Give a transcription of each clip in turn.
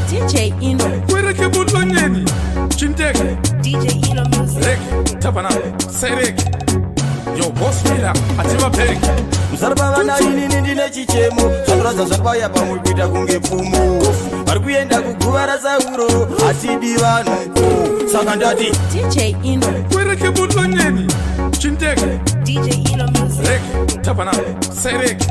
DJ Ino. Kwereke butonyeni chindeke. DJ Ino Music. Reke tapana sereke yo bosmila ativapeke. Musarapa vana, inini ndine chichemo. Zvandoradza zvakauya pamwe kuita kunge pfumo. Vari kuenda kuguva raSauro, hatidi vanhuko, saka ndati DJ Ino. Kwereke butonyeni chindeke. DJ Ino Music. Reke tapana sereke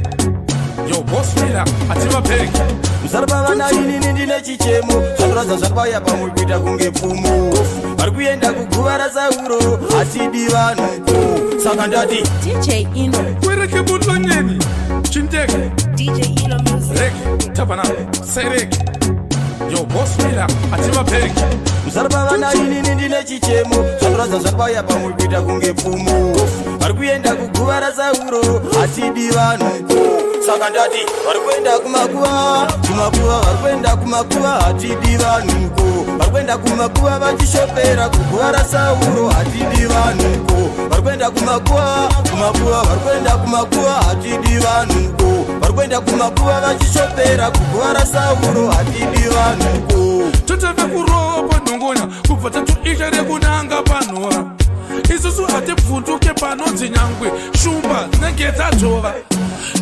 yo bosmila ativapeke. Musarapa vana, inini ndine chichemo. Zvandoradza zvakauya pamwe kuita kunge pfumo. Vari kuenda kuguva raSauro, hatidi vanhuko, saka ndati DJ Ino. Kwereke butonyeni chindeke. DJ Ino Music. Reke tapana sereke yo bosmila ativapeke. Musarapa vana, inini ndine chichemo. Zvandoradza zvakauya pamwe kuita kunge pfumo. Vari kuenda kuguva raSauro, hatidi vanhuko, saka ndati vari kuenda kumakuva, kumakuva, vari kuenda kumakuva, hatidi vanhuko. Vari kuenda kumakuva vachishopera kuguva raSauro, hatidi vanhuko. Vari kuenda kumakuva, kumakuva, vari kuenda kumakuva, hatidi vanhuko. Vari kuenda kumakuva vachishopera kuguva raSauro, hatidi vanhuko. Totave kurova panhongonya kubva tatoisha rekunanga panhora. Isusu hatibvunduke panonzi nyangwe shumba dzinenge dzadzova.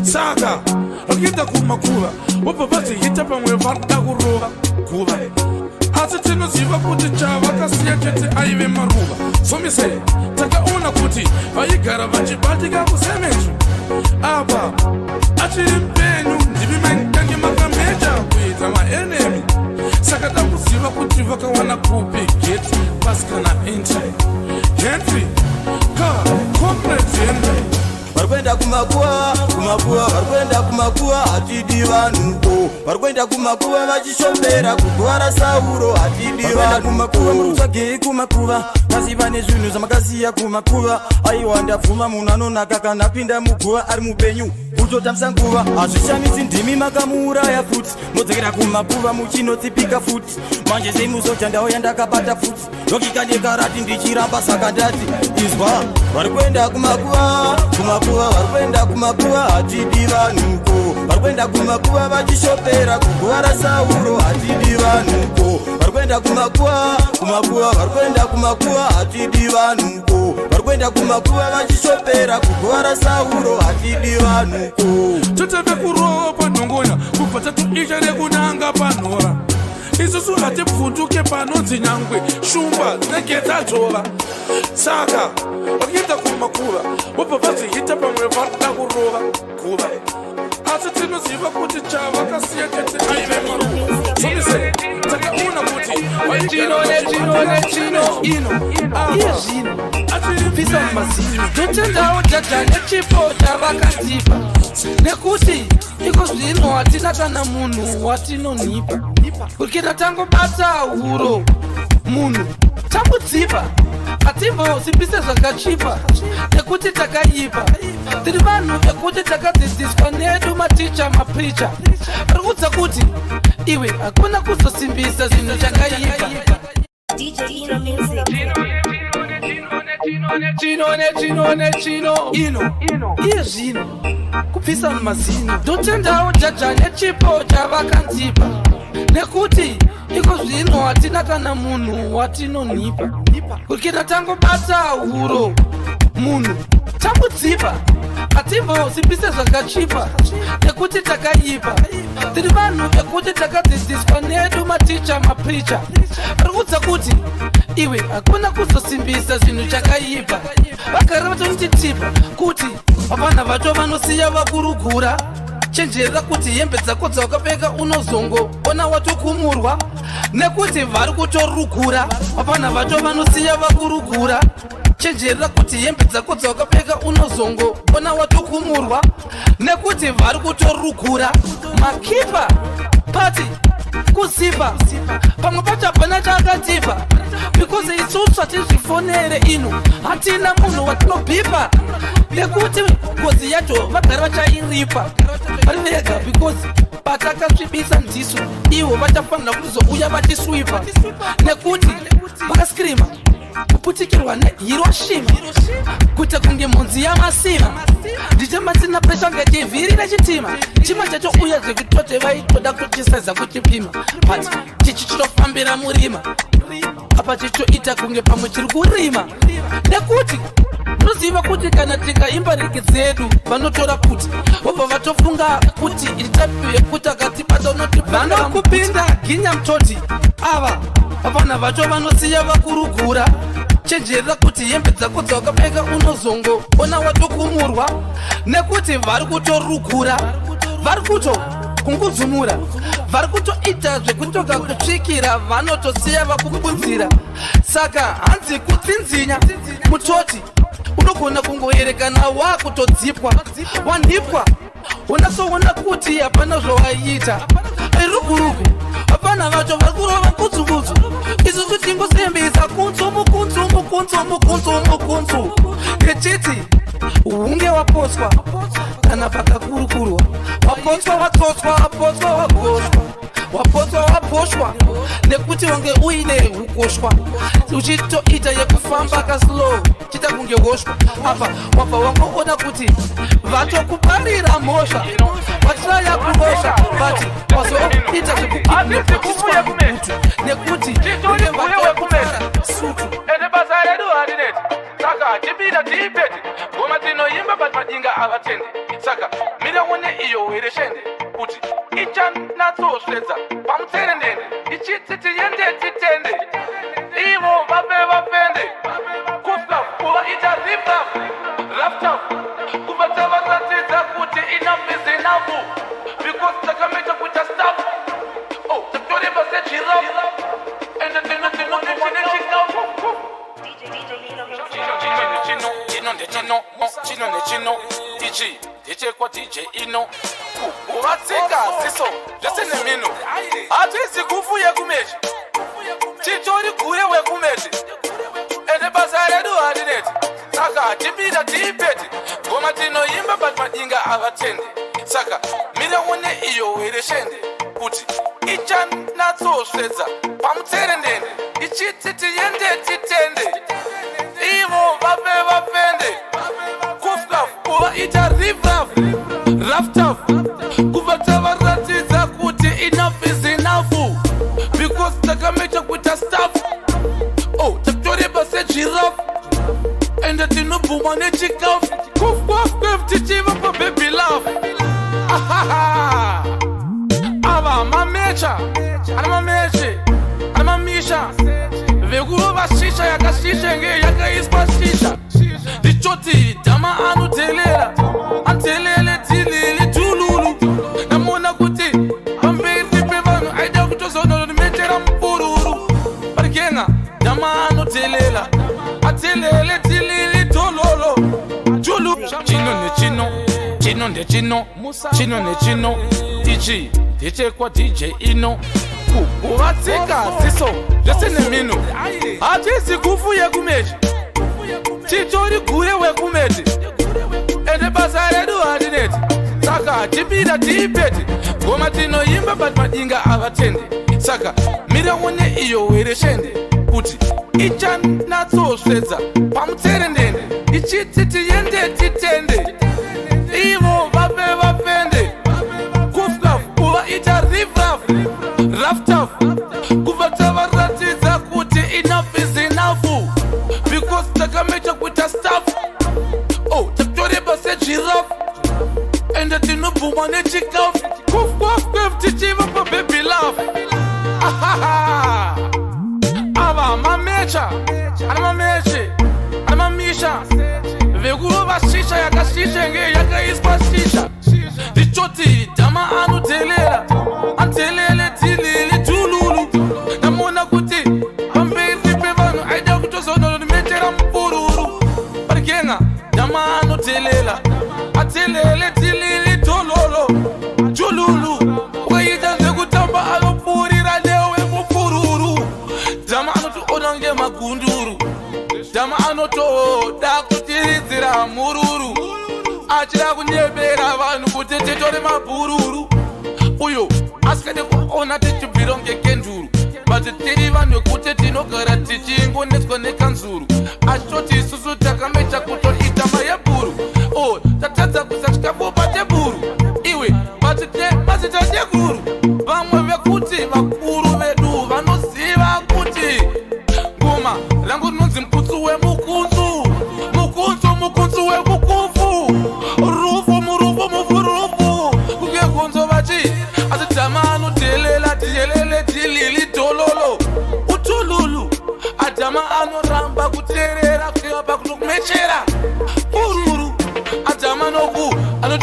Saka vakuenda kumakuva vobva vadziita pamwe varikuda kurova guva, asi tinoziva kuti chavakasiya chete aive maruva. Somise takaona kuti vaigara vachibatika kucemetery. Apa achiri mupenyu, ndimi maingange makameja kuita maenemy. Saka dakuziva kuti vakawana kupi gate pass kana entry. Henry ka Comrade Henry. Vari kuenda kumakuva, kumakuva, vari kuenda kumakuva, hatidi vanhuko. Vari kuenda kumakuva vachishopera kuguva raSauro, hatidi vanhu kumakuva. Muri kutsvagei kumakuva? Kasi vane zvinhu zvamakasiya kumakuva? Aiwa, ndabvuma, munhu anonaka kana apinda muguva ari mupenyu kutotambisa nguva. Hazvishamisi, ndimi makamuuraya futi, modzokera kumakuva muchinotsipika futi. Manje sei musoja ndauya ndakabata futi, ndokika nekarati ndichiramba, saka ndati izwa, vari kuenda kumakuva, kumakuva, vari kuenda kumakuva, hatidi vanhuko. Vari kuenda kumakuva vachishopera kuguva raSauro, hatidi vanhuko. Vari kuenda kumakuva, kumakuva, vari kuenda kumakuva, hatidi vanhuko. Vari kuenda kumakuva vachishopera kuguva raSauro, hatidi vanhuko. Totave kurova panhongonya kubva tatoisha rekunanga panhora. Isusu hatibvunduke panonzi nyangwe shumba dzinenge dzadzova. Saka vakuenda kumakuva vobva vadziita pamwe varikuda kurova guva, asi tinoziva kuti chavakasiya chete aive maruva. Somise takaona kuti Chino nechino nechino ino iye zvino achiri bvisa mazino. Totendawo jaja nechipo chavakatipa, nekuti iko zvino hatina kana munhu watinonhipa. Kurikira tangobata huro munhu tambudzipa, hatimbosimbise zvakachipa nekuti takaipa. Tiri vanhu vekuti takadzidziswa nedu maticha mapricha, vari kudza kuti iwe hakuna kuzosimbisa zvinhu chakaipa. DJ Ino Music. Chino nechino nechino ino iye zvino kubvisa mazino. Ndotendawo jaja nechipo chavakandipa, nekuti iko zvino hatina kana munhu watinonhipa. Kurikira tangobata huro munhu tambudzipa, hatimbosimbise zvakachipa nekuti takaipa. Tiri vanhu vekuti takadzidziswa nedu maticha mapricha, vari kudza kuti iwe hakuna kuzosimbisa zvinhu chakaipa. Vagara vatonotitipa kuti vapana vacho vanosiya vakurugura. Chenjerera kuti hembe dzako dzawakapfeka unozongoona watokumurwa nekuti vari kutorugura. Vapana vacho vanosiya vakurugura. Chenjerera kuti hembe dzako dzawakapfeka unozongoona watokumurwa nekuti vari kutorugura. Makipa pati kuzipa pamwe pacho hapana chaakatipa, because isusu hatizvifonere ino, hatina munhu watinobhipa, nekuti ngozi yacho vagari vachairipa vari vega, because patakasvibisa ndisu ivo vachafanira kuzouya vachiswipa nekuti vakaskrima. Kuputikirwa neHiroshima, kuita kunge mhunzi yamasima. Ndichamatsina presha ngechivhiri rechitima chima chacho, uye zvekutote vaitoda kuchisaiza kuchipima, but chichi chitofambira murima. Apa chichoita kunge pamwe chiri kurima, nekuti unoziva kuti kana tikaimba riki dzedu vanotora kuti vobva vatofunga kuti itapi yekuti akatibata unoti vanokupinda ginya mutoti. Ava vapana vacho vanosiya vakurukura. Chenjerera kuti hembe dzako dzawakapfeka unozongoona watokumurwa, nekuti vari kutorukura, vari kuto kungudzumura, vari kutoita zvekutoka kusvikira vanotosiya vakupunzira. Saka hanzi kutsinzinya mutoti unogona kungoerekana wakutodzipwa, wanhipwa, unasoona kuti hapana zvawaiita. Rukuruku hapana vacho vari kurova kutsukutsu, isusu tingosimbisa kunzu mukunzu mukunzu mukunzu mukunzu, echiti hunge wapotswa kana pakakurukurwa, wapotswa, watsotswa, wapotswa, wagoshwa, wapotswa, waposhwa, nekuti wange uine ukoshwa uchitoita yekufamba kaslow, chiita kunge woshwa. Apa wabva wangoona kuti vatokuparira mhosva, watiraya kurosha, but wazoita zvekukidnapiswa mugutu nekuti Chitori unge uye wekumeta. vatokupara sutu. Ende basa redu harineti, saka tipinda tiipete ngoma tinoimba, but madinga avatendi. Saka miraone iyo here shende kuti ichanatsosvedza pamutserendende, ichiti tiende titende, ivo vape vapende kufa kuvaita ripraf raftaf, kubva tavaratidza kuti enough is enough, because takameta kuita stuff. Oh, tatoreba sejirafu, ende tine chikafu. Chino chino ndechino, chino nechino, ichi ndechekwa DJ Ino. Kuvatsika ziso zvese nemino, hatisi kufu yekumechi, titori gure wekumeti. Ende basa redu harineti, saka tipinda tiipeti ngoma tinoimba, but madinga avatendi. Saka miraone iyo here shende kuti ichanatsosvedza pamutserendende, ichiti tiende titende, ivo vape vapende kufkaf kuvaita rivraf raftaf, kubva tavaratidza kuti enough is enough, because takameta kuita stuff. Oh, tatoreba sejirafu, ende tinobvumwa nechikafu. Kufkwafkwef tichiva pababy love. Ahaha. Ava mamecha ana mameche ana mamisha vekurova shisha yakashisha nge yakaiswa shisha. Ndichoti dhama anotelera atelele tilili tululu, namona kuti pamberi pevanhu aida kutozononimechera mupururu parikenga. Dhama anotelela atelele tilili tololo julu. Chino nechino, chino ndechino, chino nechino, ichi ndechekwa DJ Ino. Kuvatsika ziso zvese nemino, hatisi kufu yekumechi, titori gure wekumeti. Ende basa redu harineti, saka tipinda tiipeti ngoma tinoimba, but madinga avatendi. Saka miraone iyo here shende kuti ichanatsosvedza pamutserendende, ichiti tiende titende, ivo vape vapende kufkaf kuvaita rivraf raftaf, kubva tavaratidza kuti enough is enough, because takameta kuita stuff. Oh, tatoreba sejirafu, ende tinobvumwa nechikafu. Kufkwafkwef tichiva pababy love. Ahaha. Ava mamecha ana mameche ana mamisha vekurova shisha yakashisha nge yakaiswa shisha. Ndichoti dhama anotelera atelele tilili tululu, namona kuti pamberi pevanhu aida kutozononimechera mupururu parikenga. Dhama anotelela atelele tilili tololo jululu, ukaita zvekutamba anopfuurira newe mupururu. Dhama anotoona ngemagunduru, dhama anotoda kutiridzira mururu, achida kunyebera vanhu kuti titore mabhururu. Uyo asikade kuona tichibvira ngekenduru, but tiri vanhu vekuti tinogara tichingonetswa nekanzuru.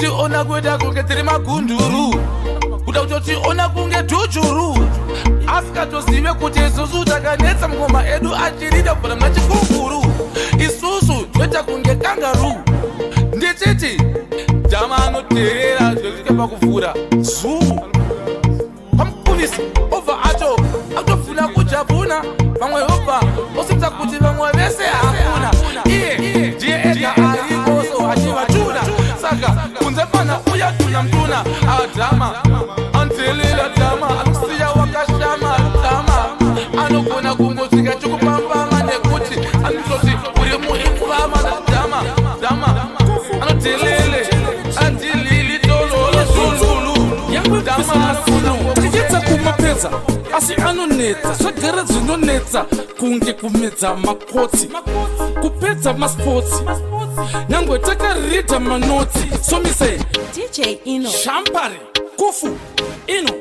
Kutiona kuita kunge tiri magunduru, kuda kutotiona kunge dhujuru, asikatozive kuti isusu takanetsa mangoma edu achirida kubvira muna Chikunguru. Isusu toita kunge kangaroo. Ndichiti dhama anoteerera zvesvika pakuvhura zuu pamukuvisi, obva acho akutofuna kujabhuna. Vamwe vobva osita kuti vamwe vese hakuna, iye ndiye ega ariko, so achivatuna. Saka kunze pana uya tuna mtuna adhama anzelila dhama anokusiya wakashama. Dhama anogona kungosvika chikupambama nekuti anototi uri muimvama. Dhama, dhama anotelele andilili tololo zululu. Dhama anogona Tichiedza kumapedza, asi anonetsa. Zvagara zvinonetsa kunge kumedza makotsi, kupedza maspotsi, nyangwe takaridha manotsi somise. DJ Ino. Shampari kufu ino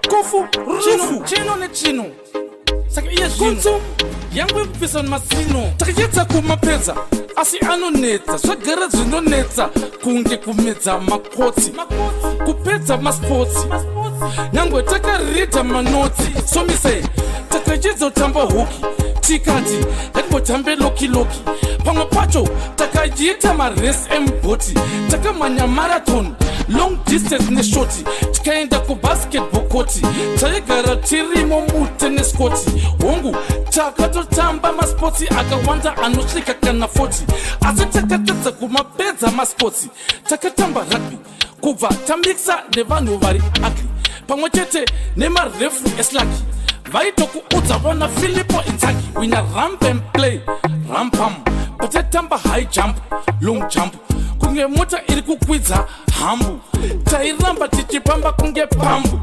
kufu rufu chino nechino. Saka iye zvino yangwe kubvisa masino. Takaedza kumapedza, asi anonetsa. Zvagara zvinonetsa kunge kumedza makotsi, kupedza maspotsi, nyangwe takaridha manotsi somise. Takaedza kutamba hockey, tikati ngatimbotambe loki loki. Pamwe pacho takaita maresi emubhoti, takamhanya marathon, long distance neshort, tikaenda kubasketball court, taigara tirimo mutennis court. Hongu, takatotamba maspotsi akawanda anosvika kana 40, asi takatadza kumapedza maspotsi. Takatamba rugby, kubva tamixa nevanhu vari ugly, pamwe chete nemarefu eslaki vaitokuudza vona Filipo Inzaghi wina ramp and play rampam. Patatamba high jump, long jump, kunge mota iri kukwidza hambu, tairamba tichipamba kunge pambu.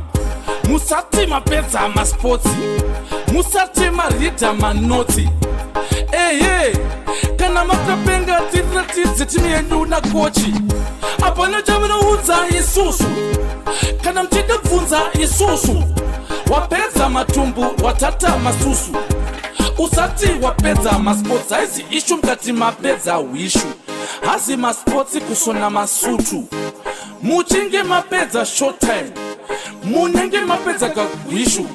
Musati mapedza maspotsi, musati maridha manotsi. Ehe, kana makapenga, tiratidze timu yedu nacoach. Hapana chavanoudza isusu. Kana muchida kubvunza isusu, wapedza matumbu, watata masusu. Usati wapedza masports, haizi issue. Mukati mapedza hwishu, hazi maspotsi kusona masutu. Muchinge mapedza short time, munenge mapedza kagwishu.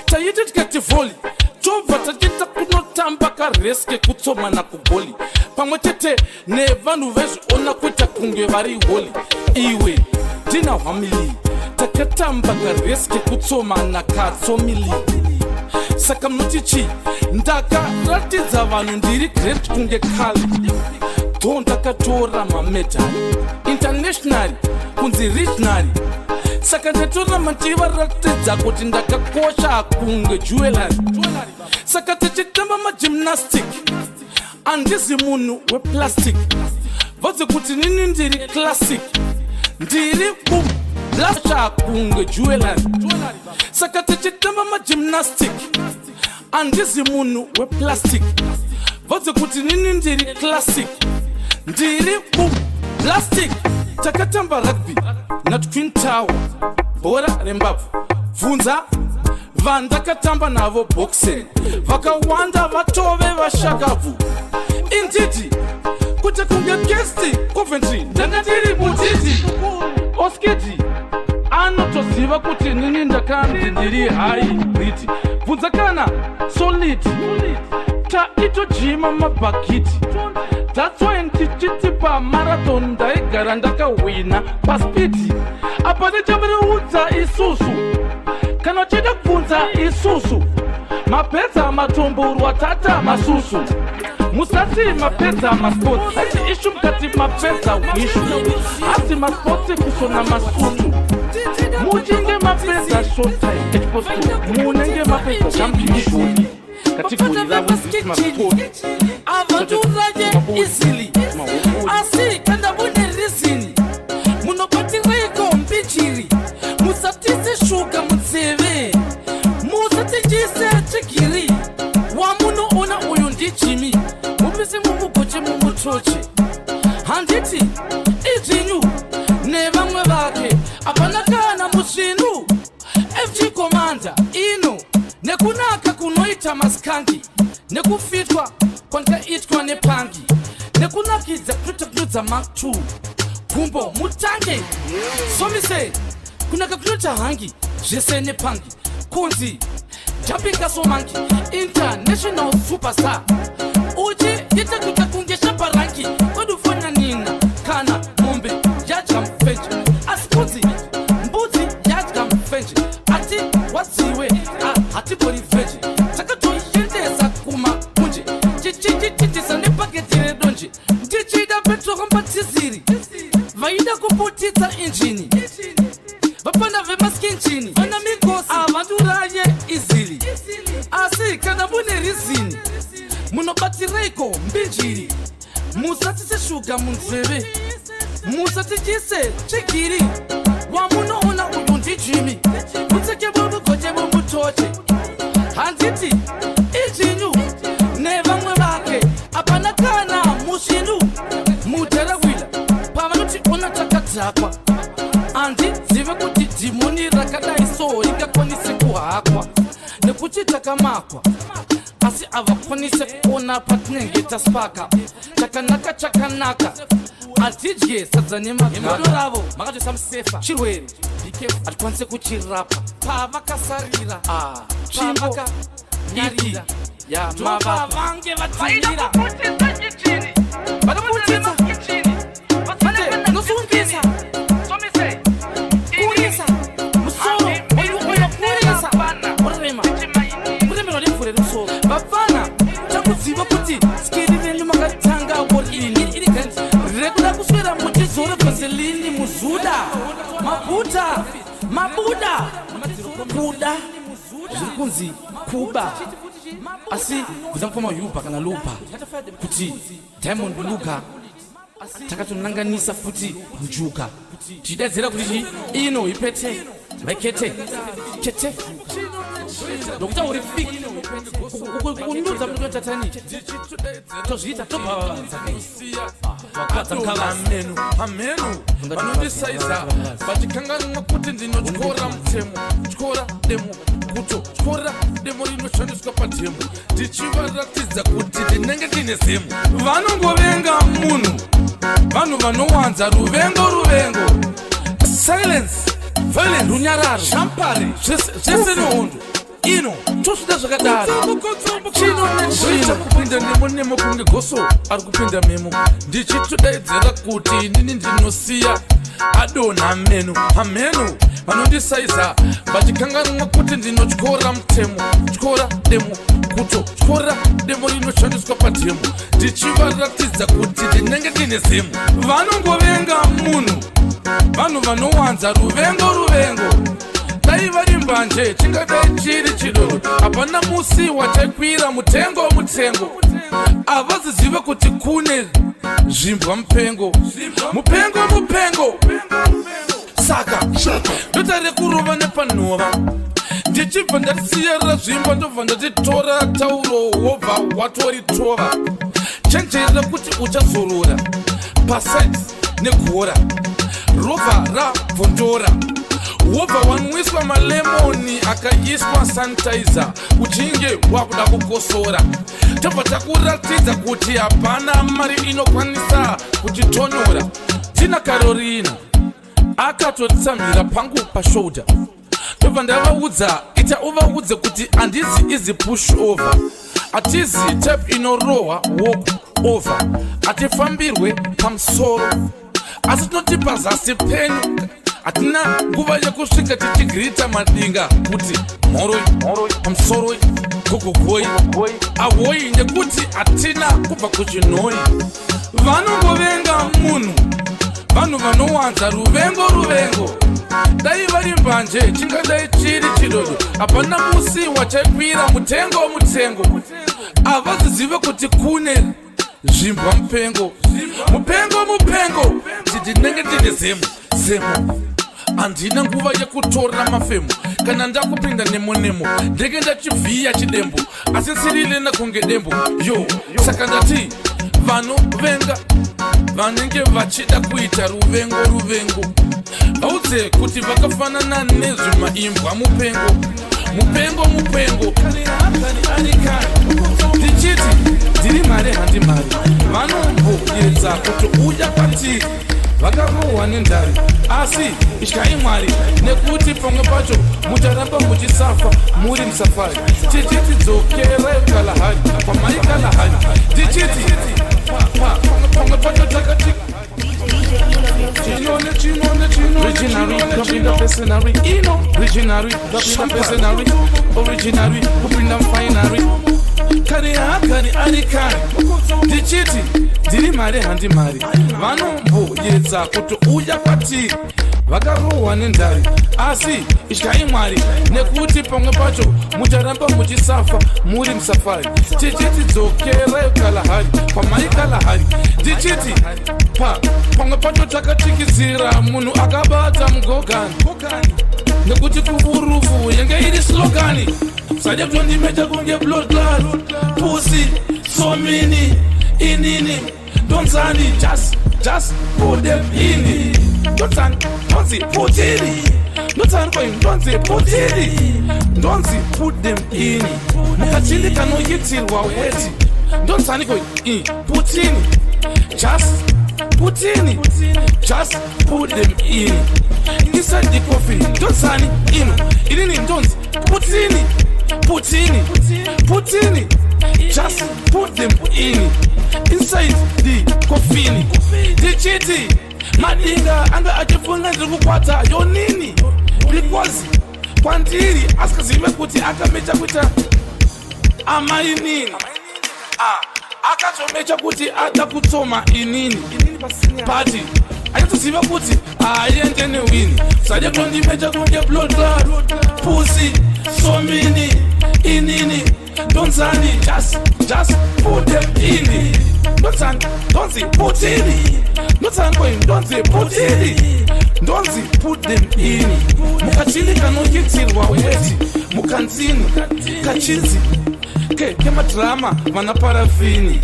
Taiti tikati volley, tobva tachiita kunotamba karesi kekutsomana kugoli, pamwe chete nevanhu vezviona kuita kunge vari holy. Iwe ndina hwamili, takatamba karesi kekutsomana katsomili. Saka munoti chii? Ndakaratidza vanhu ndiri great kunge kali tho. Ndakatora mamedhali internationally kunzi regionally. Saka ndatoramba ndichivaratidza kuti ndakakosha kunge jewellery. Saka tichitamba magymnastic, handizi munhu weplastic. Vadze kuti nini ndiri classic, ndiri kublasha kunge jewellery. Saka tichitamba magymnastic, handizi munhu weplastic. Vadze kuti nini ndiri classic, ndiri kuplastic. Takatamba rugby naTwin Tower, bhora rembabvu. Bvunza vandakatamba navo boxing, vakawanda vatove vashakabvu. Indidi kuti kunge Kirsty Coventry, ndanga ndiri mutiti. Oskidi anotoziva kuti nini ndakanzi ndiri hybrid. Bvunza kana Solid, taitojima mabhakiti. That's why ndichiti pamarathon ndaigara ndakahwina paspeed. Apa nechamuriudza isusu, kana uchida kubvunza isusu, mapedza matumbu, tata masusu. Musati mapedza maspotsi, aiti issue. Mukati mapedza hwishu, hasi maspotsi kusona masutu. Muchinge mapedza short time exposed, munenge mapedza jumping shoti category ravo masport. Avaturaye easily, asi kana mune reason, munobatireiko mbichiri? Musatise shuga mutseve, musatichise tsvigiri. Wamunoona uyu ndiJimi, mupise mumugoche mumutoche. Handiti idzvinyu nevamwe vake, hapana kana musvinu. FG Commander ino nekunaka kunoita maskangi, nekufitwa kwandikaitwa nepangi, nekunakidza kunoita kunodza mark 2. Gumbo mutange somise kunaka kunoita hangi zvese nepangi kunzi jumping castle monkey, international superstar, uchiita kuita kunge shaparanki kwedufananina kana mombe yadya mufenje, asi kunzi mbudzi yadya mufenje. Ati wadziwe, hatibori veji, takatoiendesa kumakunje, chichichititisa nepaketi redonje, ndichida petrol mbatiziri, vaida kuputitsa injini, vapana vemaskinchini, vana mikosi avanduraye izili. Asi kana mune reason, munobatireiko mbinjiri? Musatise shuga munzeve, musatichise chigiri. Wamunoona uyu ndijimi, mutseke murugoche mumutoche, handiti ijinyu nevamwe vake, hapana kana musvindu mudharawila. Pavanotiona takadhakwa, handizive kuti dhimoni rakadai so ringakwanise kuhakwa nekuti takamakwa, asi havakwanise kuona patinenge taspaka. Chakanaka chakanaka, hatidye sadza nemagodo ravo. Makatoisa musefa chirwere, hatikwanise kuchirapa. Pavakasarira tsvimbo nyarira yamavavange vatimira vanoputitsa nosungisa kurisa musoro unokurisa urema kuremerwa nemvura remusoro. Vapfana, takuziva kuti skiri renyu makatanga iri iri rekuda kuswera muchizora vaseline, muzuda mabuta mabuda kuda zviri kunzi kuba. Asi bvunza mukoma Yuba kana Luba kuti Diamond Luga takatonanganisa futi njuga, tichidaidzira kuti chi ino ipete vaikete kete ndokuti uri fik kundudza mutotatani tozviita tobva Amenu amenu, vanondisaiza vachikanganwa kuti ndinotyora mutemo, tyora demo, kutotyora demo rinoshandiswa pademo, ndichivaratidza kuti ndinenge ndine zemo. Vanongovenga munhu, vanhu vanowanza ruvengo, ruvengo, silence, violence, runyararo, shampari zvese nehondo ino tosvida zvakadaro chino nechino kupinda nemo nemo kunge goso ari kupinda memo, ndichitodaidzira kuti inini ndinosiya adonha meno ameno. Vanondisaiza vachikanganwa kuti ndinotyora mutemo, tyora demo, kutotyora demo rinoshandiswa pademo, ndichivaratidza kuti ndinenge ndine zemo. Vanongovenga munhu, vanhu vanowanza ruvengo, ruvengo. Dai vari mbanje chingadai chiri chidodo, hapana musi wachakwira mutengo, mutengo. Havazizive kuti kune zvimbwa mupengo, mupengo, mupengo. Saka ndota rekurova nepanhova, ndichibva ndatisiya razvimba, ndobva ndatitora tauro, wobva watoritova. Chenjerera kuti uchazorora paside negora robva rabvondora, wobva wanwiswa malemoni akaiswa sanitizer, uchinge wakuda kukosora. Tobva takuratidza kuti hapana mari inokwanisa kutitonora. Tina Carolina akatotsamhira pangu pashoulder, ndobva ndavaudza, ita uvaudze kuti handizi izi push over, hatizi tap inorohwa walk over, hatifambirwe pamusoro, asi tinoti pazasi penyu. Hatina nguva yekusvika tichigirita madinga kuti mhoroi, pamusoroi, gogogoi, ahoi, nekuti hatina kubva kuchinhoi. Vanongovenga munhu, vanhu vanowanza ruvengo, ruvengo. Dai vari mbanje chingadai chiri chidodo, hapana musi wachakwira mutengo, mutengo. Havazizive kuti kune zvimbwa mupengo, mupengo, mupengo. Ndinenge ndine zemo, zemo, handina nguva yekutora mafemo. Kana ndakupinda nemo nemo, ndenge ndachivhiya chidembo, asi nsirilena kunge dembo yo. Saka ndati vanovenga vanenge vachida kuita ruvengo, ruvengo, vaudze kuti vakafanana nezvimaimbwa mupengo, mupengo, mupengo. Ndichiti ndiri mari, handi mari, vanomboedza kuti uya kwatiri. Vakarohwa nendari, asi ityai Mwari, nekuti pamwe pacho mucharamba muchisafa muri musafari. Tichiti dzokerai Kalahari, kwamai Kalahari. Tichiti pamwe pacho takati DJ Ino Music. Originary, kupinda personary, ino originary, kupinda personary, originary, kupinda finary. Kare haakari ari kare, ndichiti ndiri mari handi mari. Vanomboyedza kuti uya kwatiri, vakarohwa nendari, asi ityai Mwari, nekuti pamwe pacho mucharamba muchisafa muri musafari. Tichiti dzokerai Kalahari, kwamai Kalahari. Ndichiti pa pamwe pacho takatsikidzira munhu akabata mugogani, nekuti kuvurufu yenge iri slogan. Sade kutondimecha kunge blood clot pussy somini. Inini ndonzani? Just put them in. Ndonzani? Ndonzi putini. Ndonzani koi? Ndonzi putini. Ndonzi put them in. Mukachindi kanoitirwa weti. Ndonzani koi? I putini. Just putini, just put them in inside the coffin. Ndonzani ino? Inini ndonzi putini, putini, putini. Just put them in inside the coffin. Ndichiti Madinga anga achifunga ndiri kukwata yonini, because kwandiri asikazive kuti akamecha kuita amainini. Ah, akatomecha kuti ada kutsoma inini, but anyatsoziva kuti haaende newini. Sade kundimecha kunge blood clot pussy somini. Inini ndonzani? Just put them in. Ndonzani? Ndonzi putini. Ndonzani koi? Ndonzi putini. Ndonzi put them in. Mukachindi kanoitirwa weti mukanzini kachinzi kemadhirama vana parafini.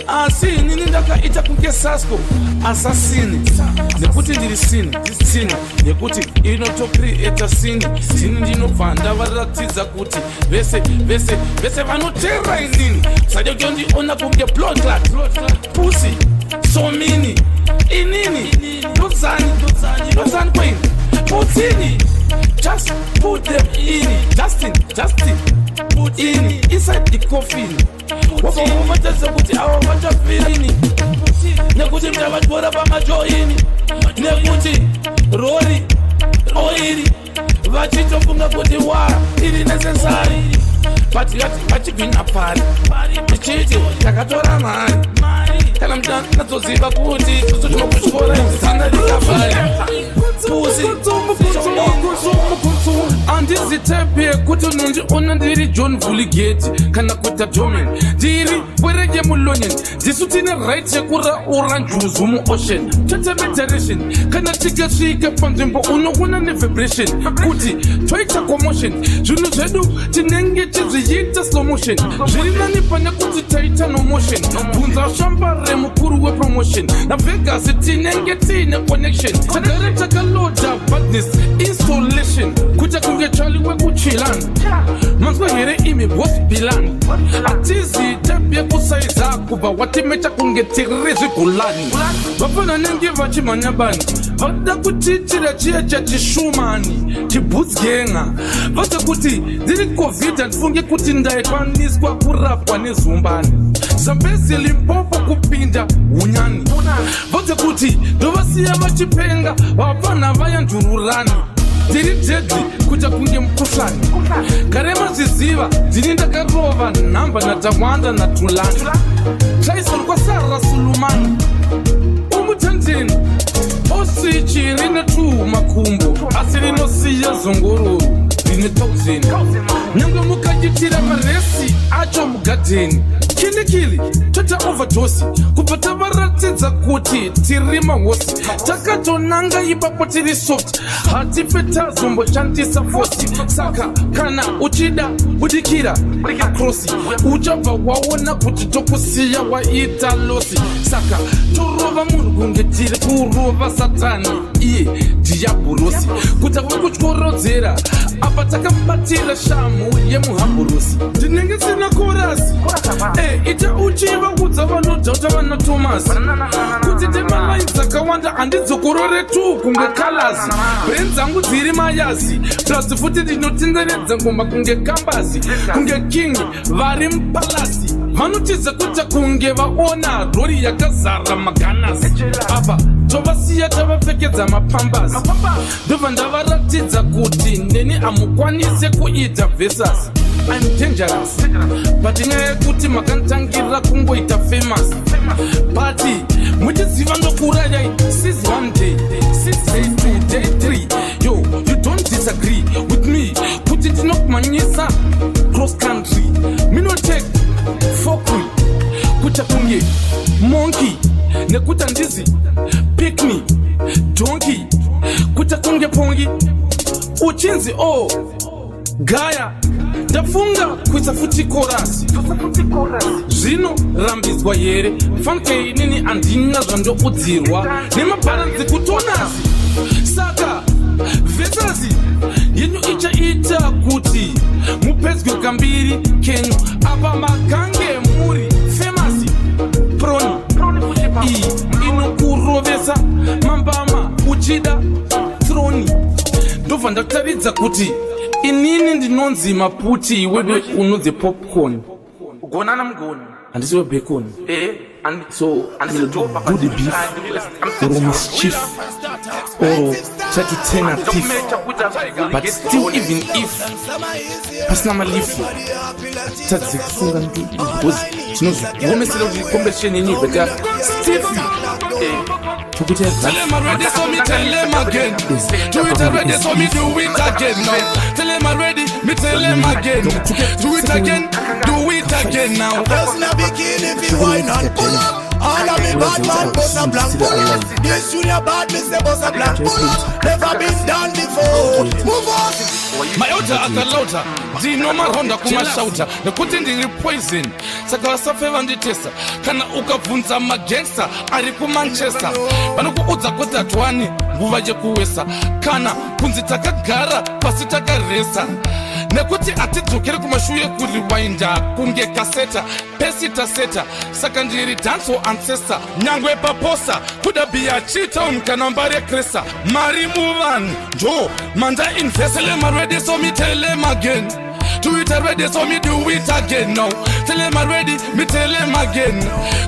Asi inini ndakaita kunge Sasco asasini, nekuti ndiri sini sini, nekuti inotocreata sini. Ndini ndinobva ndavaratidza kuti vese vese vese vanotera inini. Sade kutondiona kunge blood clot pussy somini. Inini ndodzani? Ndodzani kweini? Putini. Just put them in. Justin, Justin, put in inside the coffin. Wabva kuti avo vachafirini, nekuti ndavatyora pamajoini, nekuti rori oiri vachitofunga kuti wa iri necessary, but vachigwina pari. Ndichiti takatora mari kana mutanatsoziva kuti isusu tinokutyora zina rikafari pussy. Handizi type yekuti unondiona ndiri John Vuligeti kana kuita Domen. Ndiri pwereye mulonyen. Ndisu tine right yekuraura njuzu muocean. Toteme direction kana tikasvika panzvimbo, unoona nevibration kuti toita commotion. Zvinhu zvedu tinenge tizviita slow motion, zviri nani pane kuti taita no motion. Bvunza Shambare, mukuru wepromotion naVegas. Tinenge tiine connection, tagare takaloda badness installation, kuita kunge Chali wekuchilan. Manzwa here imi Bos Bilan? Hatizi type yekusaiza kubva watimecha kunge tiri zvigulani. Vafana nenge vachimhanya bani, vada kutiitira chiya chachishumani chibhutsgenga. Vaza kuti ndiri COVID, handifunge kuti ndaikwaniswa kurapwa nezumbani. Zambezi, Limpopo, kupinda unyani. Vaza kuti ndovasiya vachipenga vapfana vayandururani. Ndiri deadly kuita kunge mukuhlani. Gare mazviziva, ndini ndakarova nhamba naTawanda naTulani Tyson kwasara Sulumani umutandeni. Ostrich rine tu makumbo, asi rinosiya zongororo rine 1000. Nyange mukaitira maresi acho mugadheni, kilikili tota overdose kubva tavaratidza kuti tiri mahosi. Takatonanga ipapo tiri soft, hatife tazomboshandisa force. Saka kana uchida budikira across, uchabva waona kuti tokusiya waita loss. Saka torova munhu kunge tiri kurova Satani, iye Dhiyabhurosi, kuti wekutyorodzera apa takamubatira shamu yemuhamburosi. Ndinenge sina chorus. Ita uchivaudza vanodhauta vana Thomas kuti ndimalines. Dzakawanda handidzokorore tu kunge colors. Brain dzangu dziri mayazi, plus futi ndinotenderedza ngoma kunge kambasi, kunge king vari mupalasi. Vanotiza kuita kunge vaona rori yakazara maganasi. Apa tovasiya tavapfekedza mapambasi, ndobva ndavaratidza kuti neni hamukwanise kuita versus. I'm dangerous, but inyaya yekuti makanditangira kungoita famous, but muchiziva ndokurayai. Sis one day, sis day two, day three, yo, you don't disagree with me kuti ndinokumanyisa cross country. Minotake fokri kuita kunge monkey, nekuti handizi pick me donkey, kuita kunge pongi uchinzi o oh, gaya. Ndafunga kuisa futi chorus, zvinorambidzwa here? Fanike inini handina zvandoudzirwa nemabharanzi kutonasi. Saka versus yenyu ichaita kuti mupedzwe kambiri kenyu. Apa makange muri famous proni iyi inokurovesa mambama uchida troni. Ndobva ndataridza kuti inini ndinonzi maputi, iwewe unonzi popcorn. Gonana mugoni. Handisi webacon. So do the beef or mischief or try to turn a thief, but still, even if pasina malifu, tadze kusunga, because tinozviomesera kuti competition yenyu ibva stiff tokuti. Tell them already, so me tell them again. Do it already, so me do it again now. Tell them already, me tell them again. Do it again, do it again now. Girls in a bikini fi wine and pull up. All of me bad man bust a blank pull up. This junior bad me say bust a blank pull up. Never been done before. Move on. Mayota akalauta, ndinomaronda kumashauta nekuti ndiri poison, saka vasafe vanditesa. Kana ukabvunza magangsta ari kuManchester, vanokuudza kuti hatiwani nguva yekuwesa kana kunzi takagara pasi takaresa, nekuti hatidzokere kumashure kuriwainda kunge kaseta pesi taseta. Saka ndiri dancehall ancestor, nyangwe paposa kuda bhiya chitown kana mbare kresa. Mari muvanhu ndo manda invest. Tell them already, so me tell them again. Do it already, so me do it again now. Tell them already, me tell them again.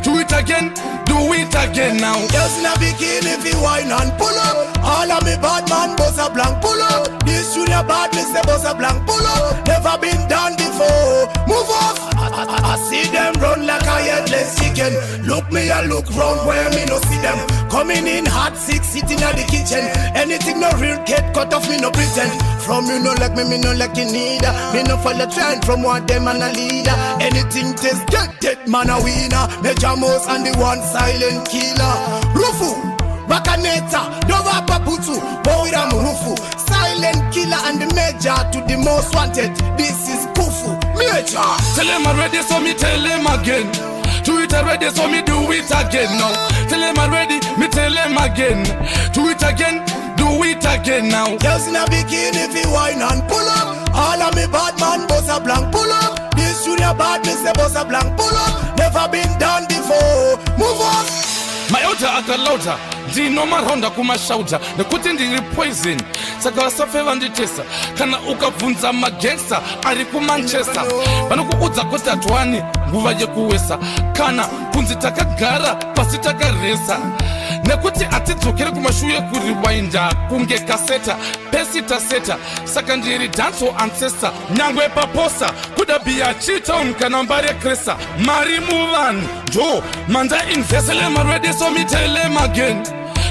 Do it again, do it again now. Girls in a bikini fi wine and pull up. All of me bad man bust a blank pull up. This junior bad me say bust a blank pull up. Never been done before. Move off. I see them run like a headless chicken. Look me a look round where me no see them. Coming in hot six sitting at the kitchen. Anything no real get cut off, me no pretend. From you no like me, me no like you neither. Me no follow trend from what them and a leader. Anything test get dead man a winner. Major Mouse and the one silent killer. Rufu. Vakaneta, Dova Putu, Boira Murufu, Silent Killer and the Major to the most wanted. This is Kufu, Major. Tell them already, so me tell them again. Do it already, so me do it again now. Tell them already, me tell them again. Do it again, do it again now. Girls in a bikini fi wine and pull up. All of me bad man bust a blank pull up. This junior bad me say bust a blank pull up. Never been done before. Move on. Mayota akalauta, ndinomaronda kumashauta nekuti ndiri poison, saka vasafe vanditesa. Kana ukabvunza magangsta ari kuManchester, vanokuudza kuti hatiwani nguva yekuwesa kana kunzi takagara pasi takaresa, nekuti hatidzokere kumashure kuriwainda kunge kaseta pesi taseta. Saka ndiri dancehall ancestor, nyangwe paposa kuda bhiya chitown kana mbare kresa. Mari muvanhu ndo manda invest. Tell them already, so me tell them again.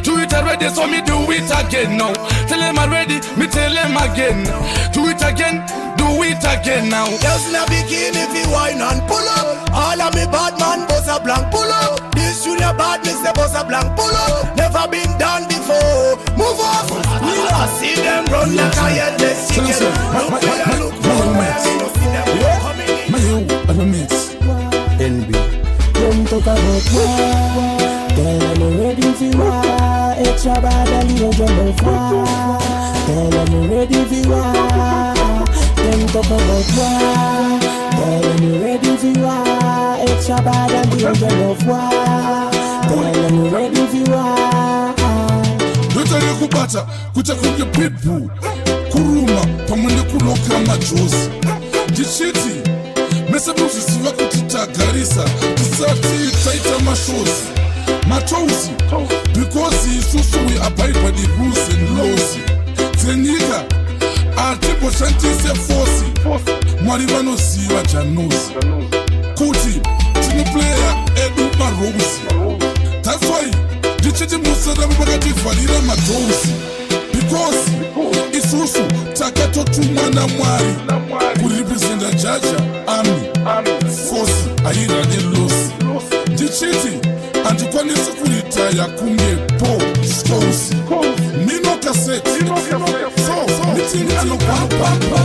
Do it already, so me do it again now. Tell them already, me tell them again. Do it again, do it again now. Girls in a bikini fi wine and pull up. All of me bad man bust a blank pull up. This junior bad me say bust a blank pull up. Never been done before. Move off. I see them run like a headless chicken. Look where I look round where me no see them coming in. Mayo remix. NB. Them talk about war. Tell them I'm ready for war. Extra bad and you don't war. Tell them I'm ready for war. Them talk about war. Tell them I'm ready for war. Extra bad and you don't war. Tell them I'm ready for war. Rekubata kuita kunge pitbull, kuruma pamwe nekuloka majozi. Ndichiti mese muzviziva kuti tagarisa tisati taita mashows matousi, because isusu we abide by the rules and laws dzenyika, hatimboshandise force. Mwari vanoziva janozi kuti tinoplaya edu maroles. That's why ndichiti musaramba makativharira madoors, because isusu takatotumwa naMwari kurepresenta Jah Jah Army Force, hairane loss. Ndichiti handikwanisi kuritaya kunge Paul Scholes, mino kaseti so mitingi anogwapapa.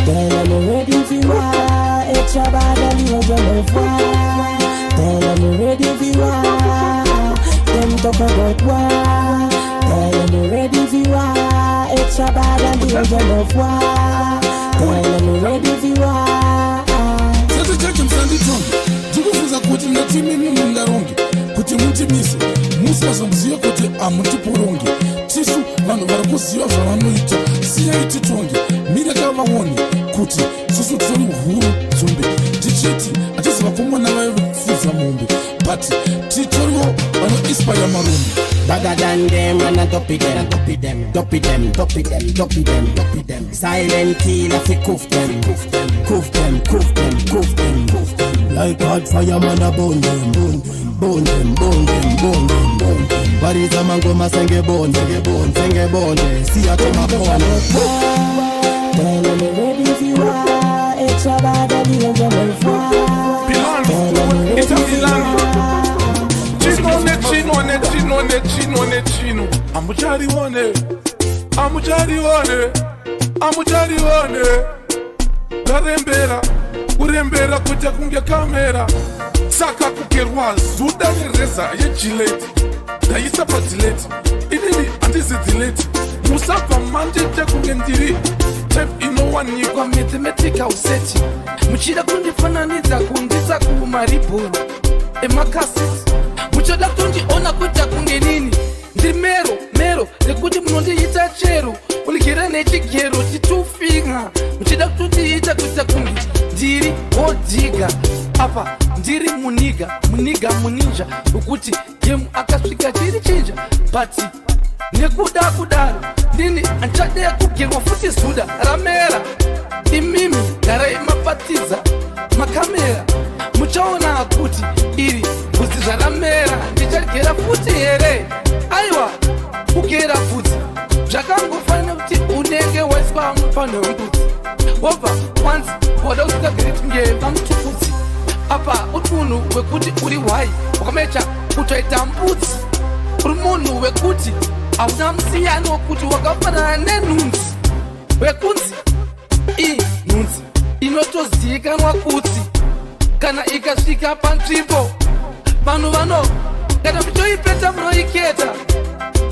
Tell them we ready for war. Extra bad and you love war. Tell them we ready for war. Them talk about war. Tell them we ready for war. Extra bad and you love war. Tell them we ready for war. Sati chacho musanditonge, ndikufunza kuti ndatimimi mungaronge kuti mutimise musikazomuziva kuti hamutiporonge. Tisu vanhu vari kuziva zvavanoita, siyai titonge, mirekavaone kuti susu tori huru dzombe. Ndichiti hatizi vakomana vaifudza mombe, but titoriwo vanoinspire marombe. Badder than them and I dopey them, dopey them, dopey them, dopey them, dopey them, dopey them. Silent killer fi coof them, coof them, coof them, coof them, coof them, coof them. Like hot fire man a burn them, burn them, burn them, burn them, burn them, burn them. Bariza mangoma senge bonde, senge bonde, senge bonde. See ya to my corner. Tell them we ready fi war. Extra bad and you love war. Tell them we ready Ita fi Milano. War. Chino nechino nechino nechino nechino, amucharione, amucharione, amucharione. Ndarembera kurembera kuita kunge kamera, saka kugerwa zuda nereza yeGillette, ndaisa padelete. Inini handizi delete, musabva mandite kunge ndiri type inowanikwa mathematical set. Muchida kundifananidza kundisa kumaribhoni emakaseti, muchada kundiona kuita kunge nini ndiri mero mero, nekuti munondiita chero uligera nechigero chitufinga. Muchida kutondiita kuita kunge ndiri gold digger, apa ndiri muniga muniga muninja wekuti game akasvika chiri chinja. But nekuda kudaro ndini handichade kugerwa futi zuda ramera. Imimi garai mapatidza makamera, muchaona kuti iri bvudzi zvaramera ndichagera futi here. Aiwa, kugera bvudzi zvakangofanira kuti unenge waiswa mupano wembudzi, wobva wanzi wada usingageri kunge vamutukudzi. Apa uri munhu wekuti uri hwai wakamecha kutoita mbudzi, uri munhu wekuti hauna musiyano kuti wakafanana nenhunzi wekunzi inhunzi inotozivikanwa kuti kana ikasvika panzvimbo vanhu vano kana muchoipeta munoiketa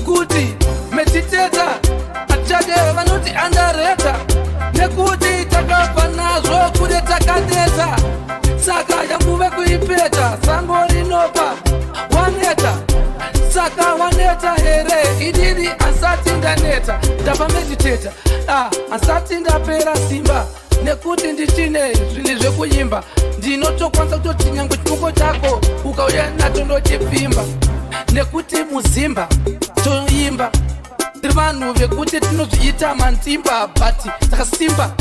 kuti metiteta atichade vanoti andareta, nekuti takabva nazvo kure takaneta, saka yanguve kuipeta sango rinopa waneta. Saka waneta here? Inini asati ndaneta, ndapa mediteta. Ah, asati ndapera simba nekuti ndichine zvinhu zvekuimba. Ndinotokwanisa kutoti nyange chipoko chako ukauya nacho ndochipfimba, nekuti muzimba toimba tiri vanhu vekuti tinozviita mandimba, but takasimba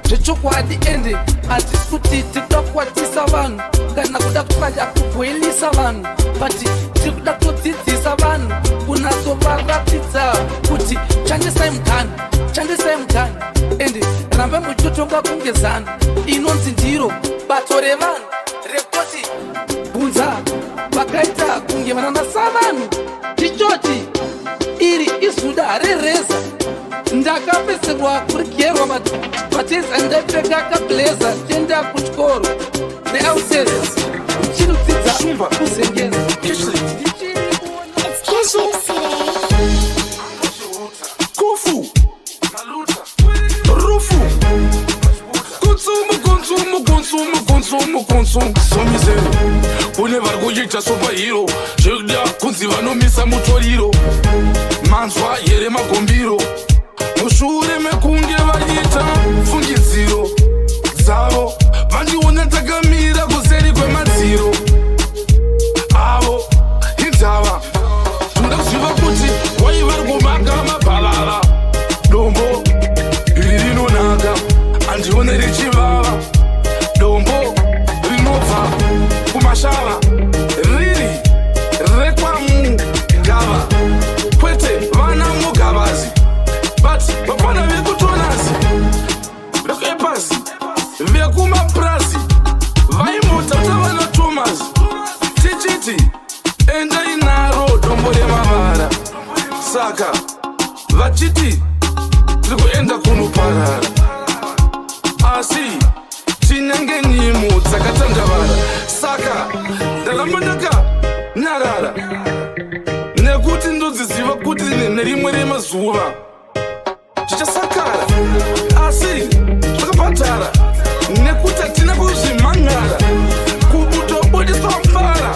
zvechokwadi. Ende hatisi kuti tiri kuda kukwatisa vanhu kana kuda kutsvaya kubhoilisa vanhu, but tiri kuda kutodzidzisa vanhu kunatsovaratidza kuti shandisai mugano, shandisai mugano, ende rambai muchitotonga kunge zano inonzi ndiro bato revanhu rekutoti bvunza vakaita kunge vanana savanhu. Tichoti iri izuda rereza, ndakapeserwa kurigerwa matezi andaipfeka kablazer, tienda kuchikoro neausers ndichinodzidza kuzengeza. It's Kiship City. Kufu rufu kutsumu. Consumo, consumo, consumo, consumo. Somisero kune vari kuita superhero, zvekuda kunzi vanomisa mutoriro. Manzwa here magombiro? Mushure mekunge vaita fungidziro dzavo, vandiona takamira kuseri kwemadziro avo. Inzava tinoda kuziva kuti wai vari kumaka mabhavava. Dombo iri rinonaka, handione richivava. Dombo rinobva kumashava, riri rekwamugava, kwete vana mugavazi, but vapana vekutonasi, vekuepasi, vekumapurazi vaimbotata vana Thomas. Tichiti endai naro dombo remavara, saka vachiti tiri kuenda kunoparara, asi tinenge nyimo dzakatandavara. Saka ndaramba ndakanyarara nekuti ndodziziva kuti nerimwe remazuva zvichasakara, asi zvakabhadhara nekuti hatina kuzvimhangara kubutobudiswa mbara.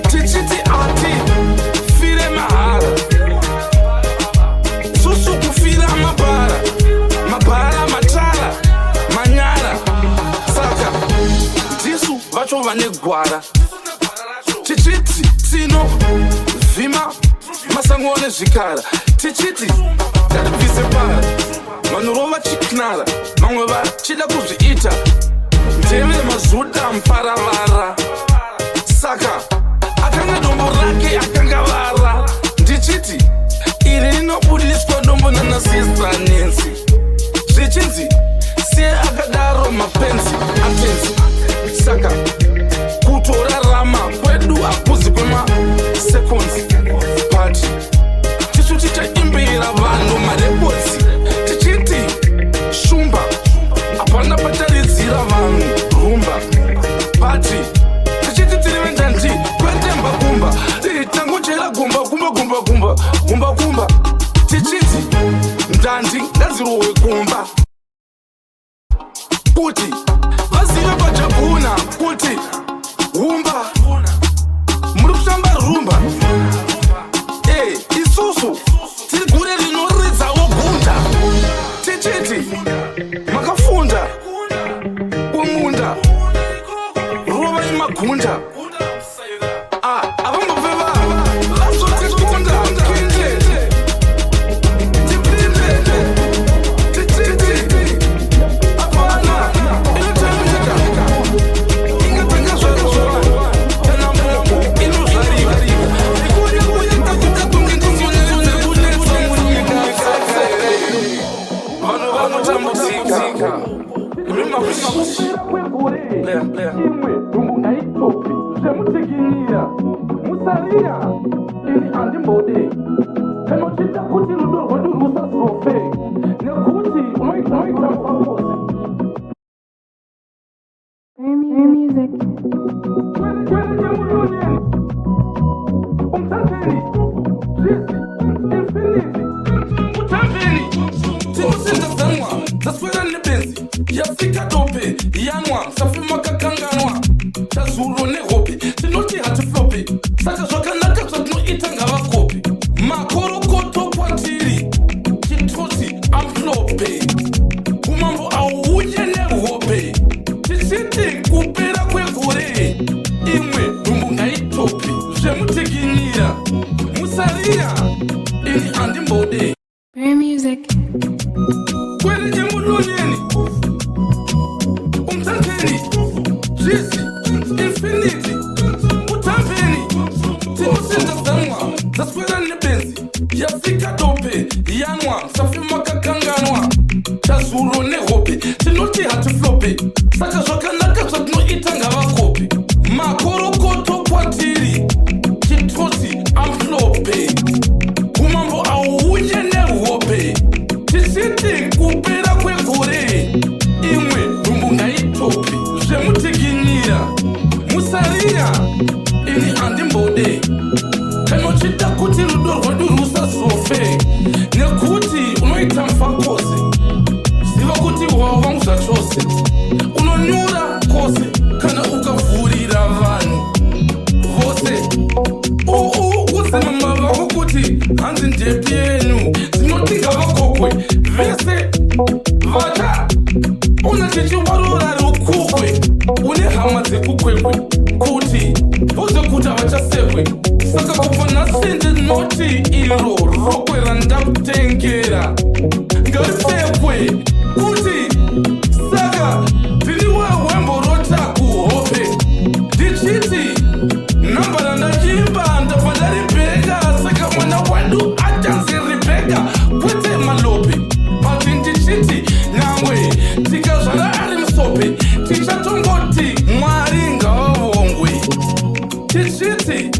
Tichiti ati fire mahara, susu kufira mabhara, mabhara, matara, manyara. Saka ndisu vacho vane gwara. Tichiti tino vhima masango nezvikara. Tichiti ngatibvise para vanorova chiknara, vamwe vachida kuzviita ndeve mazuda muparavara. Saka akanga dombo rake akanga vara. Ndichiti iri rinobudiswa dombo nanasista Nensi, zvichinzi siye akadaro mapenzi atenzi. Saka kutorarama kwedu hakuzi kwemaseconds, but tisu tichaimbira vanhu marekodzi. Tichiti shumba hapana pacharidzira vanhu rumba, but tichiti tiri venjanji, kwete mbakumba. Tangochera gumba gumba gumba gumba gumba gumba. Tichiti ndandi ngadzirohwe kumba kuti vazive pajabhuna kuti humba muri kutamba rumba. E isusu tiri gure rinoridzawo gunda. Tichiti makafunda kumunda, rovai magunda. Avambobve vazotikunda kinde tipinde. Tichiti hapana inotambika ingatanga zvayo kana mboko inozvarika ikuita kunge ndidzo munyika. Vanhu vanotambudzika. Imwe dumbu ngaitopi zvemutikinyira musarira. Ini handimbode kana uchida kuti rudo rwedu rusazofe nekuti unoita mufakosi. Rare music. Kwerenyemulonyeni umthatheni zvizi infinity utambeni tinosinda dzanwa dzaswera nebenzi yafika dope yanwa safi makakanganwa chazuro nehope. Tinoti hatiflope, saka zvakanaka zvatinoita ngavakope. Makorokoto kwatiri, chitoti amhlope umambo auuye nehope. Tichiti kupera kwegore imwe dumbu ngaitopi zvemutikinyira musarira. Ini handimbode. Rare music. Kwerenyemulonyeni umthatheni zvizi infinity utambeni tinosinda dzanwa dzaswera nebenzi yafika dope yanwa safi makakanganwa chazuro nehope. Tinoti hatiflope, saka zvakanaka zvatinoita ngavakope. Makorokoto kwatiri, chitoti amhlope umambo auuye nehope. Tichiti kupera kwegore imwe dumbu ngaitopi zvemutikinyira musarira. Ini handimbode kana uchida kuti rudo rwedu rusazofe nekuti unoita mufakosi. Ziva kuti wawa wangu zvachose. Unonyura kose kana ukavhurira vanhu vose. Uudze mama vako kuti hanzi ndepi yenyu. Dzinoti ngavakokwe vese vacha una tichiwarura rukukwe. Une hama dzekukwekwe kuti vozokuti havachasekwe. Saka kubva nhasi ndinoti iro rokwe randakutengera ngaripfekwe kuti. Saka ndiri wehwemborota kuhope ndichiti namba randachimba ndabva ndaribheka. Saka mwana wedu achanzi Ribheka, kwete Malope. But ndichiti nyangwe tikazvara ari musope, tichatongoti Mwari ngavavongwe. Tichiti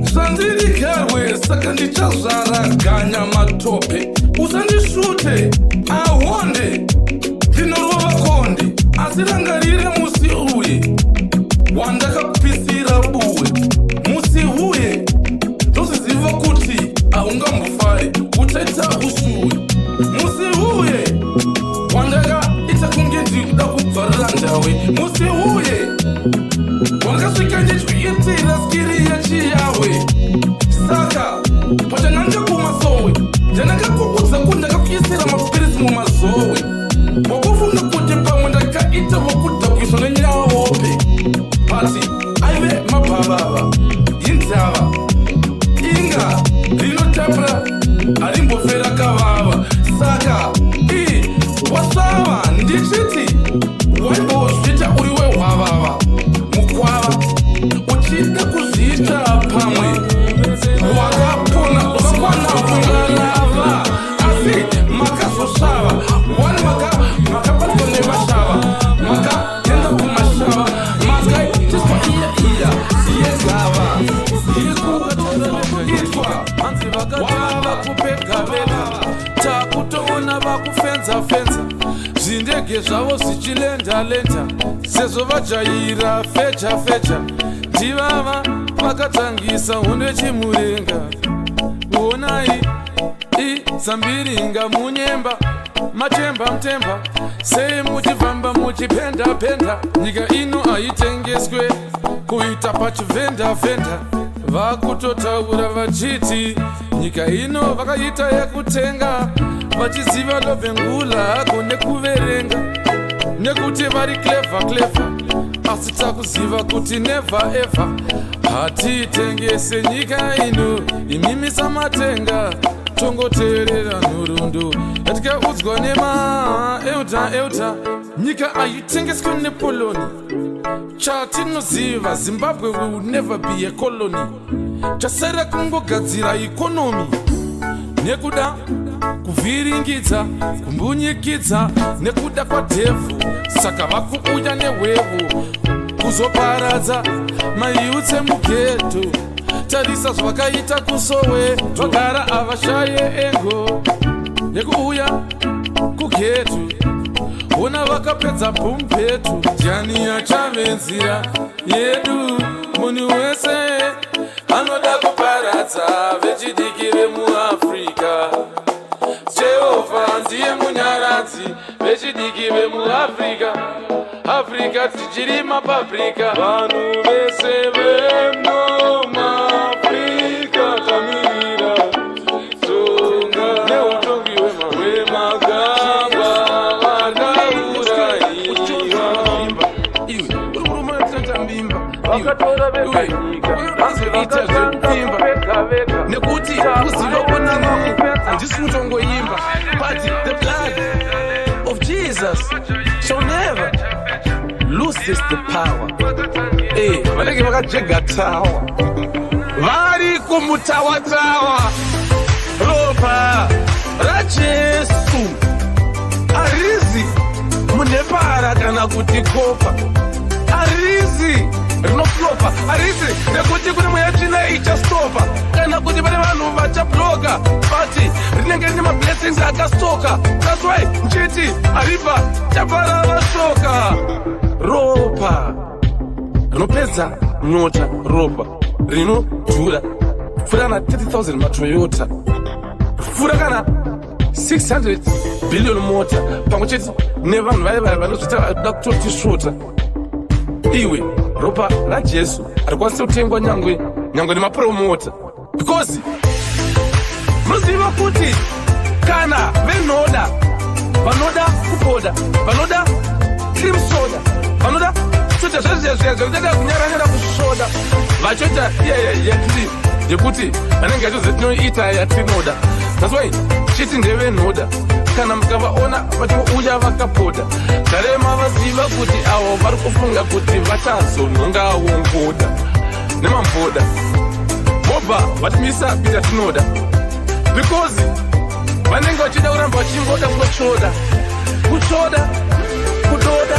zvandiri garwe, saka ndichazvara ganya matope. Usandishute ahonde, ndinorova konde. Asi rangarire musi uye wandakapisira buwe. Musi uye ndozviziva kuti haungambofari, uchaita usuwe. Musi uye wandakaita kunge ndikuda kubvarira ndawe. Musi uye wandakasvika ndichiitira skiri yechiyawe. Saka pachananga kumasowe, ndandakakuudza kuti ndakakuisira mapirisi mumazowe. Wakufunga kuti pamwe ndakaita wokudhakwiswa nenyawope, but aive mabhavava. Inzava inga rinotapura, harimbofera kavava. Saka i wasvava, ndichiti waimbozviita uri wehwavava mukwava, uchida kuzviita pamwe wakapona wakakwana kungarava, asi makazosvava wani. Makabatwa nemashava, makaenda kumashava, makaitiswa iya iya yegava yekuitwa. Hanzi vakatora vakupega vega, takutoona vakufenza fenza zvindege zvavo zvichilenda lenda sezvo vajaira fecha fecha. Ndivava vakatangisa hondo yechimurenga. Onai izambiringa munyemba machemba mutemba. Sei muchifamba muchipenda penda? Nyika ino haitengeswe kuita pachivhenda vhenda. Vakutotaura vachiti nyika ino vakaita yekutenga, vachiziva Lobengula kune kuverenga nekuti vari clever clever. Asi takuziva kuti never ever hatitengese nyika ino. Imimi samatenga, tongoteerera nhoroondo yatikaudzwa nemaeuta euta. Nyika haitengeswe nepoloni. Chatinoziva, Zimbabwe will never be a colony. Chasara kungogadzira economy nekuda kuvhiringidza, kumbunyikidza nekuda kwadhevhu. Saka vakuuya nehwevo kuzoparadza mayouths emughetto. Tarisa zvavakaita kuSoweto. Vagara havashaye engo yekuuya kughetto. Ona vakapedza bhumpetu. Ndiani achave nzira yedu? Munhu wese anoda kuparadza vechidiki vemuAfrica. Jehovha ndiye munyaradzi vechidiki vemuAfrica. Afrika tichiri mapaprika. Vanhu vese vemuAfrica tamirira tonga neutongi hwemagamba vakaurayiwa. Iwe uri murume wetambimba. Vakatora vega nyika, hanzi ita zvekuimba vega vega. Nekuti kuziva kuti handisi kutongoimba, but the blood of Jesus shall never loses the power. Vanenge vakajega tawa, vari kumutawatawa. Ropa raJesu harizi munepara kana kuti copper, harizi rinoflopa, harizi nekuti kune mweya tsvina ichastopa kana kuti pane vanhu vachabloka, but rinenge rine mablessings akastoka. That's why nchiti haribva chabvara vashoka. Ropa rinopedza nyota, ropa rinodhura kupfuura kana 30,000 maToyota, kupfuura kana 600 billion mota pamwe chete nevanhu vaya vaya vanozvita vada kutotisvota. Iwe, ropa raJesu harikwanisi kutengwa nyangwe nyangwe nemapromota, because munoziva kuti kana venoda, vanoda kupoda, vanoda cream soda, vanoda kutoita zvezviya zviya zvekutoita kunyaranyara kusvoda, vachoita iyayatiri yekuti vanenge vachozi tinoita yatinoda. That's why chiti ndevenhoda. Kana mukavaona vachingouya vakapoda, zvarema vaziva kuti avo vari kufunga kuti vachazonhongawo ngoda nemamboda, vobva vatimisa kuita tinoda, because vanenge vachida kuramba vachingoda kungotsvoda, kutsvoda, kudoda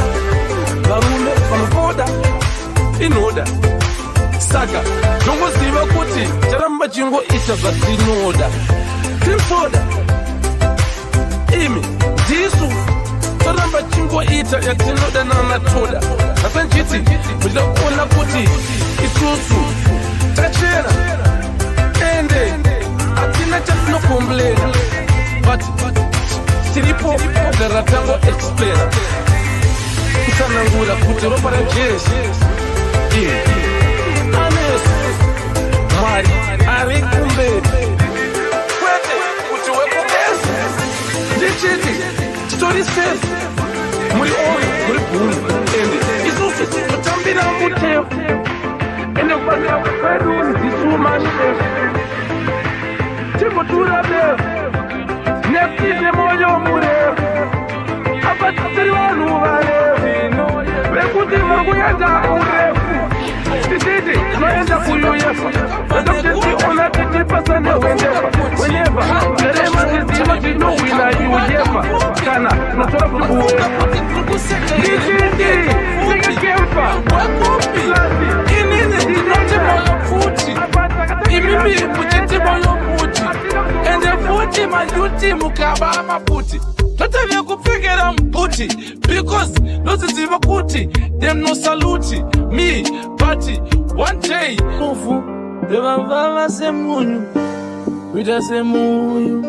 varume vanopoda inoda. Saka ndongoziva kuti charamba chingoita zvatinoda tinoda. Imi ndisu toramba chingoita yatinoda nanatoda. Asi nchiti muchida kuona kuti isusu takachena ende hatina chatinokomplena, but tiripo kugara tango explaina, kutsanangura kuti ropa raJesu imi anesu, Mwari ari kumberi, kwete kuti wekugeza. Ndichiti titori safe, muri oyo muri bhunu, ende isusu totambira muteo, ende kubatsira kwedu ndisu mashefu, timbotura befu nekuti mwoyo murefu. Apa tiri vanhu varefu vekuti vari kuenda urefu. Tichiti tinoenda kuUEFA, atokuti tichipasa nehwendefa weneva terema, tiziva tinohwina UEFA kana tinotora kuti UEFA. Ndichiti tikakemfa. Wekupi? Inini ndinoti moyo pfuti, imimi muchiti moyo muti, ende futi mayuti mukaba maputi, toteve kupfekera mubuti, because ndoziziva kuti them no salute me, but one day Mufu ndevavava semunyu, kuita semuyu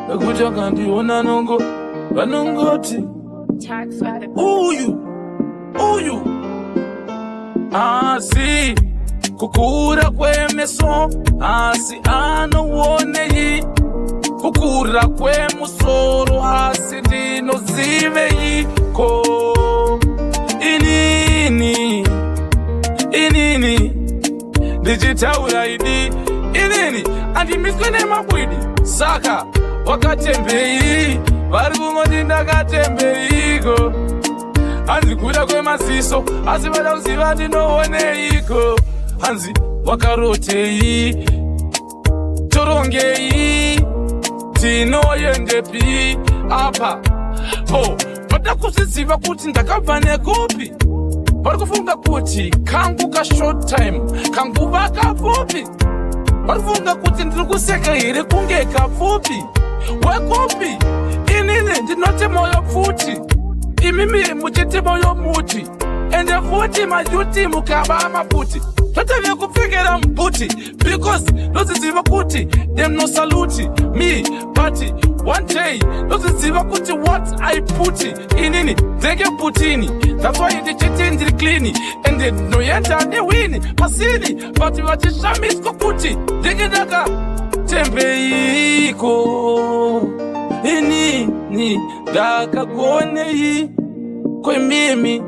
wekuti vakandiona nongo vanongoti uyu uyu. Asi kukura kwemeso, asi anoonei? Kukura kwemusoro, asi ndinoziveiko inini? Inini ndichitaura idi, inini handimiswe nemabwidi. Saka wakatembei? Vari kungoti ndakatembeiko? Hanzi kuda kwemaziso, asi vada kuziva ndinooneiko. Hanzi wakarotei? Torongei? Tinoendepi apa? O vada kuzviziva kuti ndakabva nekupi. Vari kufunga kuti kangu kashort time, kanguva kapfupi. Vari kufunga kuti ndiri kuseka here kunge kapfupi. Wekupi? Inini ndinoti moyo pfuti, imimi muchiti moyo muti, ende futi mayuti mukaba maputi, toteve kupfekera mubuti, because ndoziziva kuti them no salute me, but one day ndoziziva kuti what I put inini ndenge putini. That's why ndichiti ndiri clean, ende ndinoenda newini pasini, but vachishamiswa kuti ndenge ndakatembeiko. Inini ndakagonei kwemimi?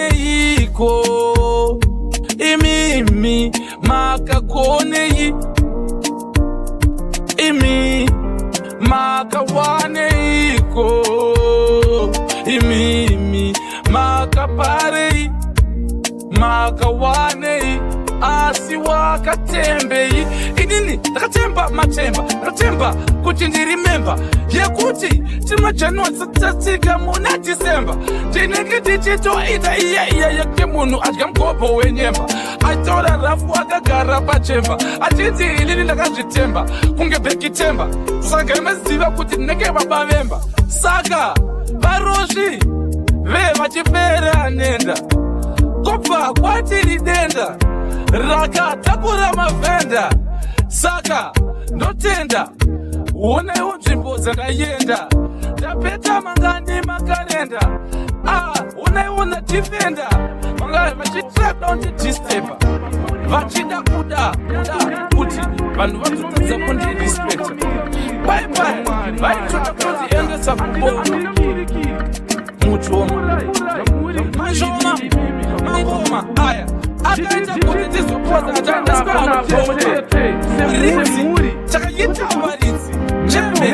Makawaneiko imimi? Makagonei imi? Makawaneiko imimi? Makaparei? Makawanei? Asi wakatembei? Inini ndakatemba matemba, ndakatemba kuti ndiri memba yekuti tiri maJanuary, tatsika muna December. Ndinenge ndichitoita iya iya yekuti munhu adya mugobho wenyemba, achitora rafu akagara pachemba, achinzi inini ndakazvitemba kunge bhekitemba. Saka imaziva kuti ndinenge baba vemba. Saka varozvi ve vachipera nenda, kobva kwatiri denda rakatakura mavhenda. Saka Ndotenda, onaiwo nzvimbo dzandayenda. Ndapeta mangani makarenda. Ah, onaiwo ndadhifenda. Vanga vachitrada kundidhistepa, vachida kuda kuda kuti vanhu vazotadza kundirespekta. Pai vaitoda kundiendesa kuboma mujoma. Mashoma mangoma aya akaita kuti tizopoza taendeswa ridzi. Takaita varidzi chembe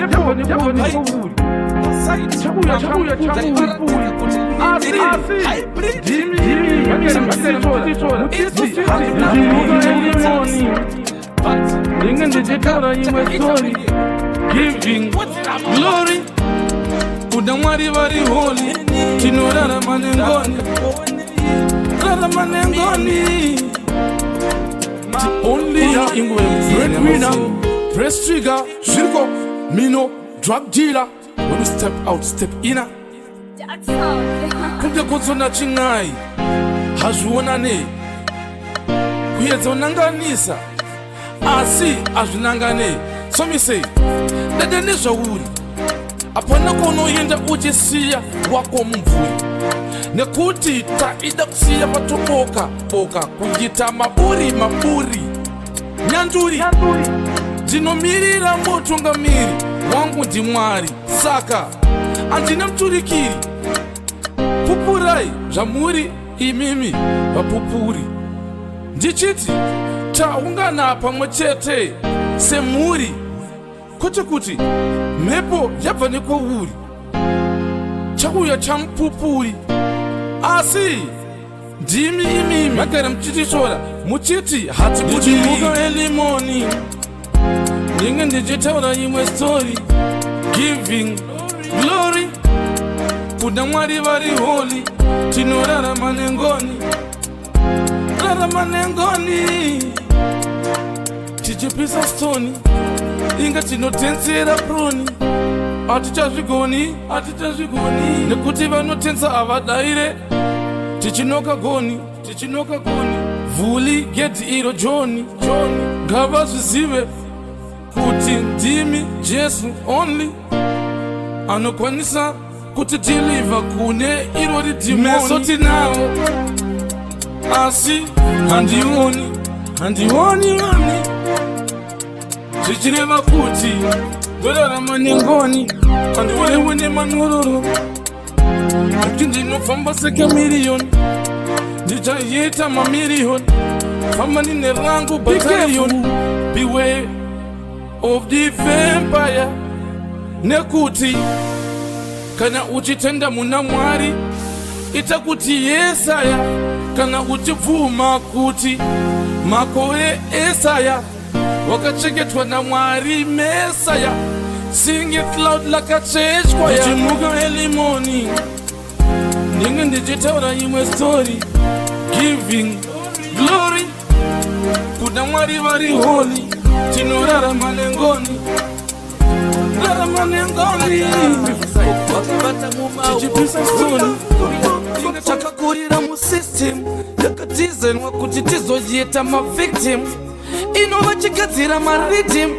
hybrid. Ndinge ndichitaura imwe story, giving glory kuna Mwari vari holy. Tinorarama nengoni, rarama nengoni. Only breadwinner, press trigger, zviriko mino drug dealer. When you step out, step inner. Kunge kutsona chin'ai hazvionane, kuedza unanganisa asi hazvinangane. Somise dede nezvauri, hapana kwaunoenda uchisiya wako mumvuri, nekuti taida kusiya patoboka boka kuita maburi maburi. Nyanduri ndinomirira mutungamiri wangu ndiMwari, saka handina muturikiri. Pupurai zvamuri imimi vapupuri, ndichiti taungana pamwe chete semhuri, kwete kuti mhepo yabva nekwauri chauya chamupupuri. Asi ndimi imimi magara muchitishora muchiti Ndichimuka early morning, ndinge ndichitaura imwe story, giving glory kuna Mwari vari holy. Tinorarama nengoni, rarama nengoni. Tichipisa stoni inga tinotensera proni. Hatichazvigoni, hatichazvigoni, nekuti vanotensa havadaire. Tichinoka goni, tichinoka goni, vhuli gedhi iro Joni Joni. Ngavazvizive kuti ndimi Jesu only anokwanisa kuti deliver kune irori dhimoni. Meso tinawo asi handioni, handioni vani, zvichireva kuti ndorarama nengoni. Handionewe nemanororo nekuti ndinofamba sekamiriyoni, ndichaita mamiriyoni. Famba ndine rangu battalion. Beware of the vampire, nekuti kana uchitenda muna Mwari, ita kuti Yesaya. Kana uchibvuma kuti makore esaya wakachengetwa naMwari Mesaya, singe cloud lakachechwa. Ndichimuka early morning, ndinge ndichitaura imwe story, giving glory kuna Mwari vari holy. Tinorarama nengoni, rarama nengoni. Tichipisa stoni. Takakurira musystem yakadhizenwa kuti tizoita mavictim, inova chigadzira mariddim.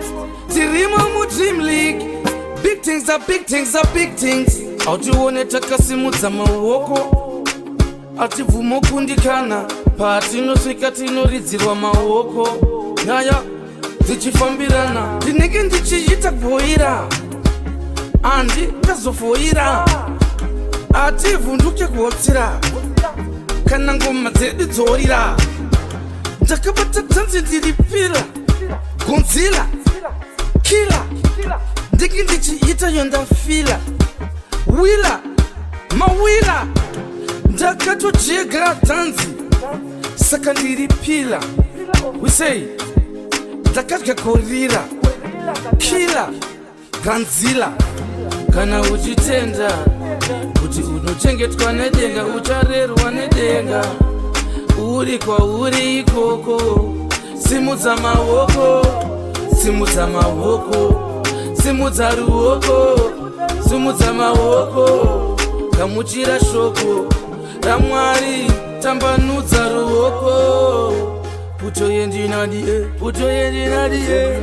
Tirimo mudream league. Big things are big things are big things. Autione takasimudza maoko, atibvumo kundikana. Patinosvika tinoridzirwa maoko, nyaya dzichifambirana. Ndinenge ndichiita goira, handi ndazofoira. Ativhunduke kuhotsira kana ngoma dzedu dzorira. Ndakabata dhanzi, ndiri pila gonzila kila. Ndinge ndichiita yondafila wila mawila. Ndakatojega dhanzi, saka ndiri pila. We say ndakadya gorira kila ganzila. Kana uchitenda kuti unochengetwa nedenga, ucharerwa nedenga. Uri kwauri ikoko, simudza maoko, simudza maoko, simudza ruoko, simudza maoko. Gamuchira shoko raMwari, tambanudza ruoko. Putoyendinadie, putoyendinadie.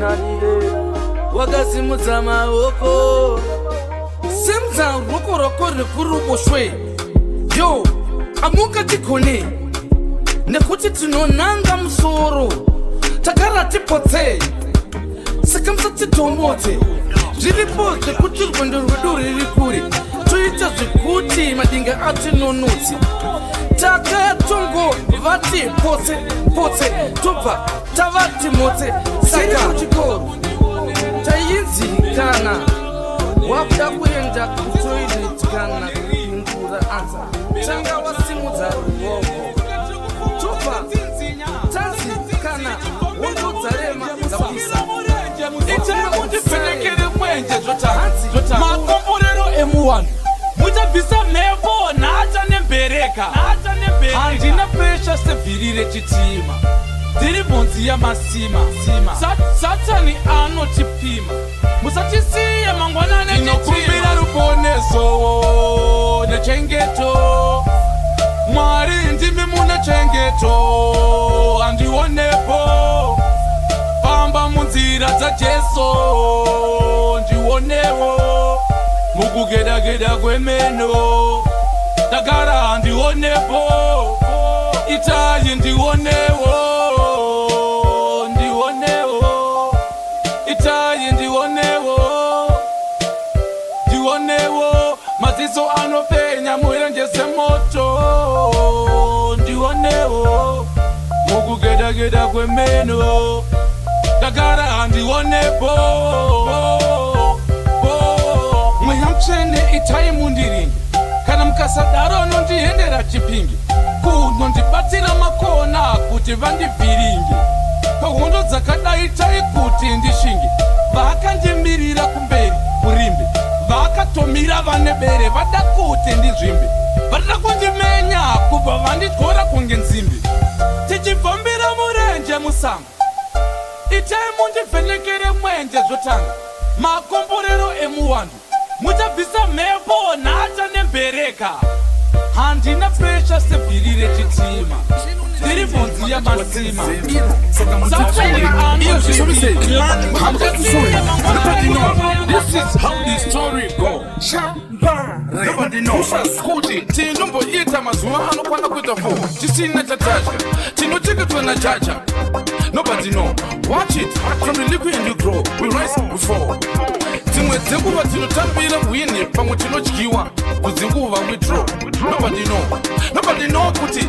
Wakasimudza maoko. Simudza ruoko rwako rwekuruboshwe. Yo, amungatigone nekuti tinonanga musoro. Tagara tipotse, saka musatitomotse. Zviripo zvekuti rwendo rwedu riri kure, toita zvekuti madinga atinonotsi. Takatongo vati potse potse, tobva tavati motse. Saka kuchikoro tainzi kana wakuda kuenda kutoilet kana kupindura answer, tanga wasimudza ruoko. Tobva tanzi kana hondo dzarema dzapisa. Itai mundivhenekere mwenje zvotanga. Makomborero emuwanhu, muchabvisa mhepo nhata nembereka. Handina pressure sevhiri rechitima. Ndiri bhonzi yamasima. Satani anotipima, musatisiye mangwanani. Ndinokumbira ruponeso nechengeto. Mwari, ndimi mune chengeto, handionepo. Famba munzira dzaJesu, ndionewo mukugedageda kwemeno. Ndagara handionepo. Itai ndionewo, ndionewo. Itai ndionewo, ndionewo. Maziso anopenya murenje semoto, ndionewo mukugedageda kwemeno. Ndagara handionepo. Mweya Mutsvene, itai mundiringi. Kana mukasadaro, nondiendera chipingi kunondibatira makona kuti vandivhiringe. Pahondo dzakadai, tai kuti ndishinge. Vakandimirira kumberi kurimbe, vakatomira vane bere, vada kuti ndizvimbe, varida kundimenya kubva vandityora kunge nzimbe. Tichibvombira murenje musango, itai mundivhenekere mwenje zvotanga. Makomborero emuwandu, muchabvisa mhepo nhata nembereka. Handina pressure sevhiri rechitima. Ndiri bvonzi yamasima. Satani. Nobody know. This is how the story go. Nobody know. Kuti tinomboita mazuva anokwana kuita 4 tisina chatadya, tinochengetwa nachacha. Nobody know. Watch it from the liquid and you grow. We rise, we fall. Dzimwe dzenguva tinotambira win, pamwe tinodyiwa, kudzinguva we draw. Nobody know. Nobody know kuti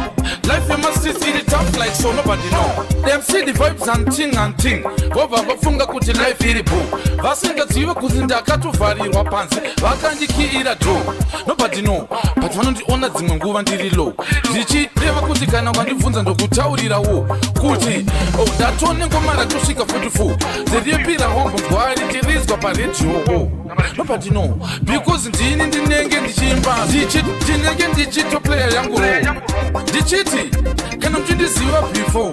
life yemastreets iri tough like so. Nobody know. Them see the vibes and ting and ting, vobva vafunga kuti life iri bo, vasingazive kuti ndakatovharirwa panze, vakandikiira door. Nobody know, but vanondiona dzimwe nguva ndiri low, zvichireva kuti kana ukandibvunza ndokutaurirawo kuti, oh, ndatone ngoma ratosvika 44 dziripira hombonzwa richirizwa paredhiyo. Nobody know because ndini ndinenge ndichiimba, ndinenge ndichitoplaya yangu role, ndichiti kana muchindiziva before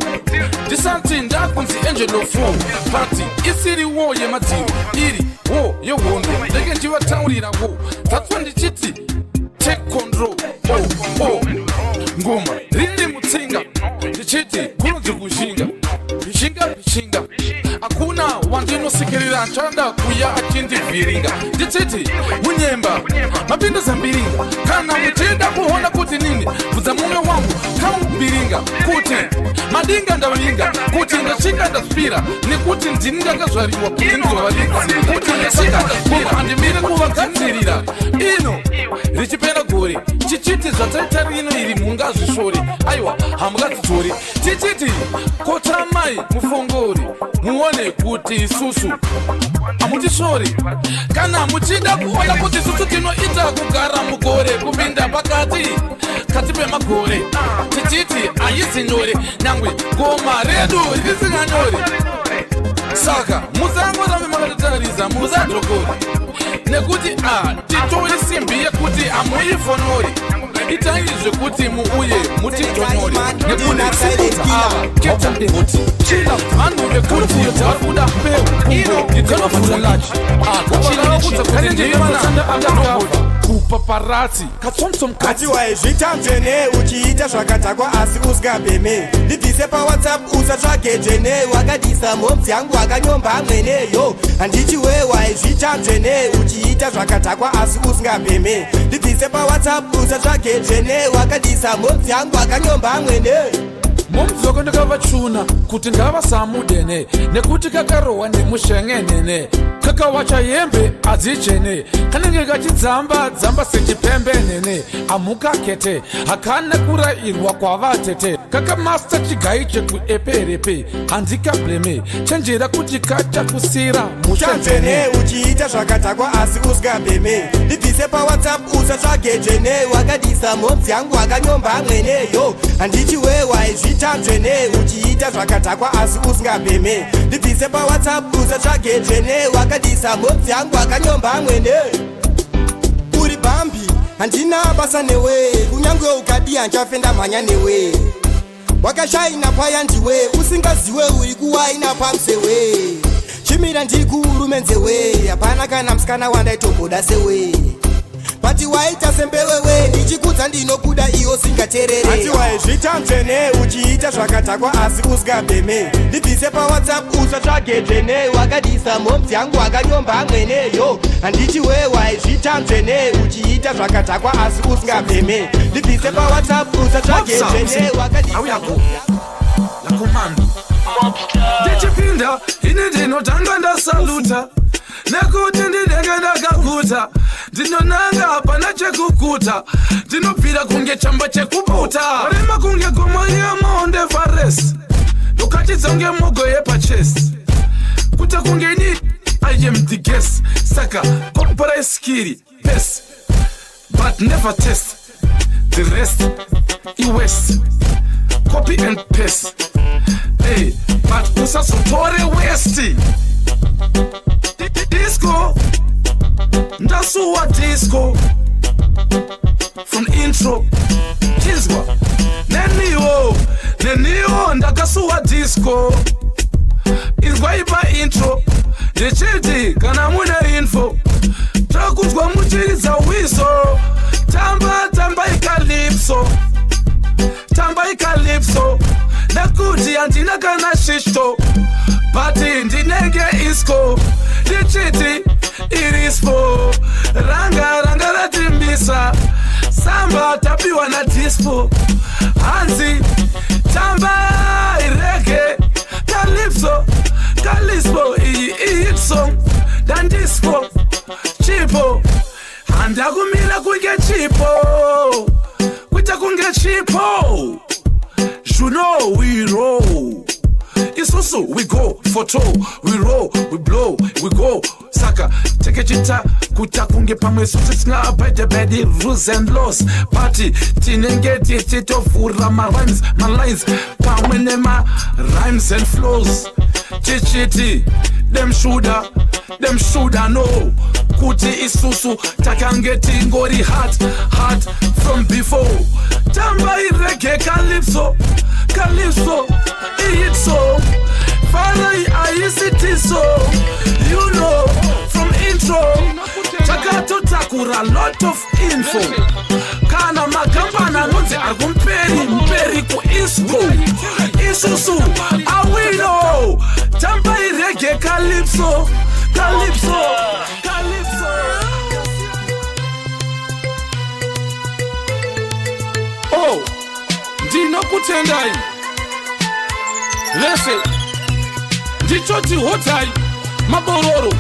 ndisati ndakunzi Angelo 4, but isiri wo yemadziro, iri wo yehondo, ndenge ndichivataurirawo. That's why ndichiti take control. Oh. Ngoma riri mutsinga, ndichiti kunonzi kushinga bishinga bishinga. Hakuna wandinosekerera achada kuya achindivhiringa. Ndichiti munyemba mapinda zambiringa. Kana muchida kuona kuti nini, bvudza mumwe wangu kamubiringa kuti madinga ndavinga, kuti ndasvika ndasvira, nekuti ndini ndakazvariwa kuti ndizovaridzi, kuti ndasvika ndasvira, handimire kuvagadzirira. Ino richipera gore, chichiti zvataita rino iri mungazvishore, aiwa, hamungadzitori. Tichiti kotamai mufongori, muone kuti isusu hamutishori. Kana muchida kuona kuti isusu tinoita kugara mugore, kupinda pakati kati pemakore, tichiti haisi nyore, nyangwe goma redu risinganyori. Saka musangorambe makatitarisa, musadhokori, nekuti a titori simbi yekuti hamuifonori. Itai zvekuti muuye mutitonyore, nekuti simudza ava keta kuti vanhu vekuti vari kuda mbeu ino idzinovhura lachi. Vakaudza kuti ndivana. Kupaparazzi katsomtsom. Ati waizvita mutsvene uchiita zvakadhakwa asi usingabheme. Ndibvise paWhatsApp, usatsvage dzvene. Wakadisa mhomzi yangu, wakanyomba mweneyo. Handichi we waizvita mutsvene uchiita zvakadhakwa asi usingabheme. Ndibvise paWhatsApp, usatsvage dzvene. Wakadisa mhomzi yangu, wakanyomba mwene. Mumdzoko ndakavachuna kuti ngavasamudene nekuti kakarohwa nemushengenene, kakawacha hembe hadzichene, kanenge kachidzamba dzamba sechipembenene. Hamukakete, hakana kurayirwa kwavatete. Kakamasta chigai chekueperepe, handikableme. Chenjera kuti kachakusira mutsvene mushenene. Uchiita zvakadhakwa asi usingabheme. Ndibvise paWhatsApp, usatsvage dzvene. Wakadisa mhomzi yangu, wakanyomba mweneyo. Handichi we waizvita mutsvene uchiita zvakadhakwa asi usingabheme. Ndibvise paWhatsApp, usatsvage dzvene. Wakadisa mhomzi yangu, wakanyomba mwene. Uri bhambi, handina basa newe. Kunyange ukadi, handichafe ndamhanya newe. Wakashaina paya ndiwe usingaziwe uri kuwaina pamusewe. Chimira ndikurume nzewe, hapana kana musikana wandaitomboda sewe, but waita sembewewe. Ndichikudza ndinokuda iwo singaterere. Ati waizvita mutsvene uchiita zvakadhakwa asi usingabheme. Ndibvise paWhatsApp, usatsvage dzvene. Wakadisa mhomzi yangu, wakanyomba mweneyo. Handichi we waizvita mutsvene uchiita zvakadhakwa asi usingabheme. Ndibvise paWhatsApp, usatsvage dzvene. Wakadisa Auya la commando, ndichipinda ini ndinotanga ndasaluta nekuti ndinenge ndakaguta. Ndinonanga, hapana chekuguta. Ndinobvira kunge chamba chekuputa, rema kunge gomo yeMount Everest, ndokachidza kunge mogo yepachest, kuita kunge ini I am the guest. Saka koporai skill best, but never test the rest iwest. Copy and paste, hey, but usazotore west. Disco, ndasuwa disco from intro. Chinzwa neniwo, neniwo ndakasuwa disco. Inzwa ipa intro, ndichiti kana mune info, takunzwa muchiridza wiso. Tamba, tamba icalypso, tamba icalypso, nekuti handina kana shishto, but ndinenge isco. Ndichiti irispo ranga ranga ratimbisa samba, tapiwa nadispo. Hanzi tamba ireggae calypso, calypso iyi ihit song. Dandispo chipo, handakumira kunge chipo, kuita kunge chipo. You know we roll, isusu we go for two, we roll, we blow, we go. Saka tekechita kuita kunge pamwe isusu tingaabide by the rules and laws, but tinenge tichitovhura marhymes, malines pamwe nema-rhymes and flows. Tichiti them shoulda, them shoulda know kuti isusu takange tingori hot, hot from before. Tamba ireggae calypso, calypso ihit. Farai aisitiso, you know from intro takatotakura lot of info. Kana makambani anonzi ari kumperi mperi kuisco, isusu awino. Tamba ireggae calypso, calypso, calypso. Oh, ndinokutendai vese. Ndichoti hodzai mabororo,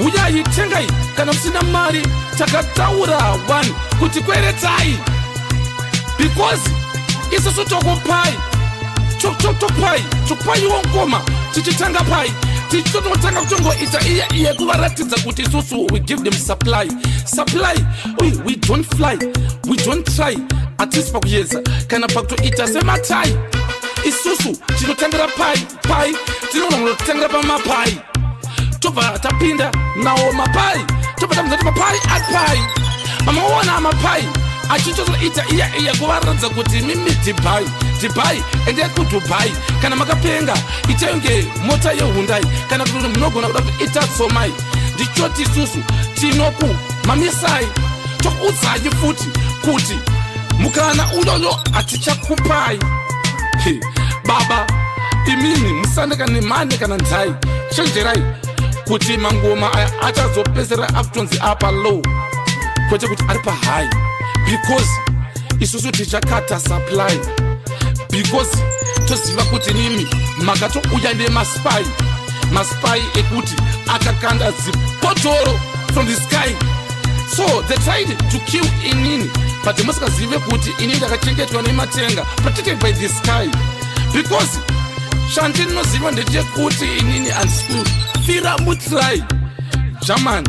uyai tengai. Kana musina mari, takataura 1 kuti kweretai, because isusu tokupai, topai, topaiwo ngoma. Tichitanga pai, tichitototanga kutongoita iye iye kuvaratidza kuti isusu we give them supply, supply. We don't fly, we don't try. Hatisi pakuyedza kana pakutoita sematai. Isusu tinotangira pai pai, tinogona kunotangira pamapai, tobva tapinda nawo mapai, tobva tabvunza kuti mapai ari pai. Mamaona mapai achitozoita iya iya kuvaratidza kuti mimi Dubai, Dubai, endai kuDubai. Kana makapenga, itai mota yeHyundai, kana kuti munogona kuda kuita tsomai. Ndichoti isusu tinokumamisai. Tokuudzai futi kuti mukana uyoyo hatichakupai. Baba, imimi musandeka nemane kana nzai, chenjerai kuti mangoma aya achazopedzera akutonzi apa low, kwete kuti ari pahigh, because isusu tichakata supply, because toziva kuti nimi makatouya nemaspy, maspy ekuti akakanda zipotoro from the sky. So they tried to kill inini, but musingazive kuti inini ndakachengetwa nematenga, protected by the sky, because chandinoziva ndechekuti inini handisi kufira mutry german,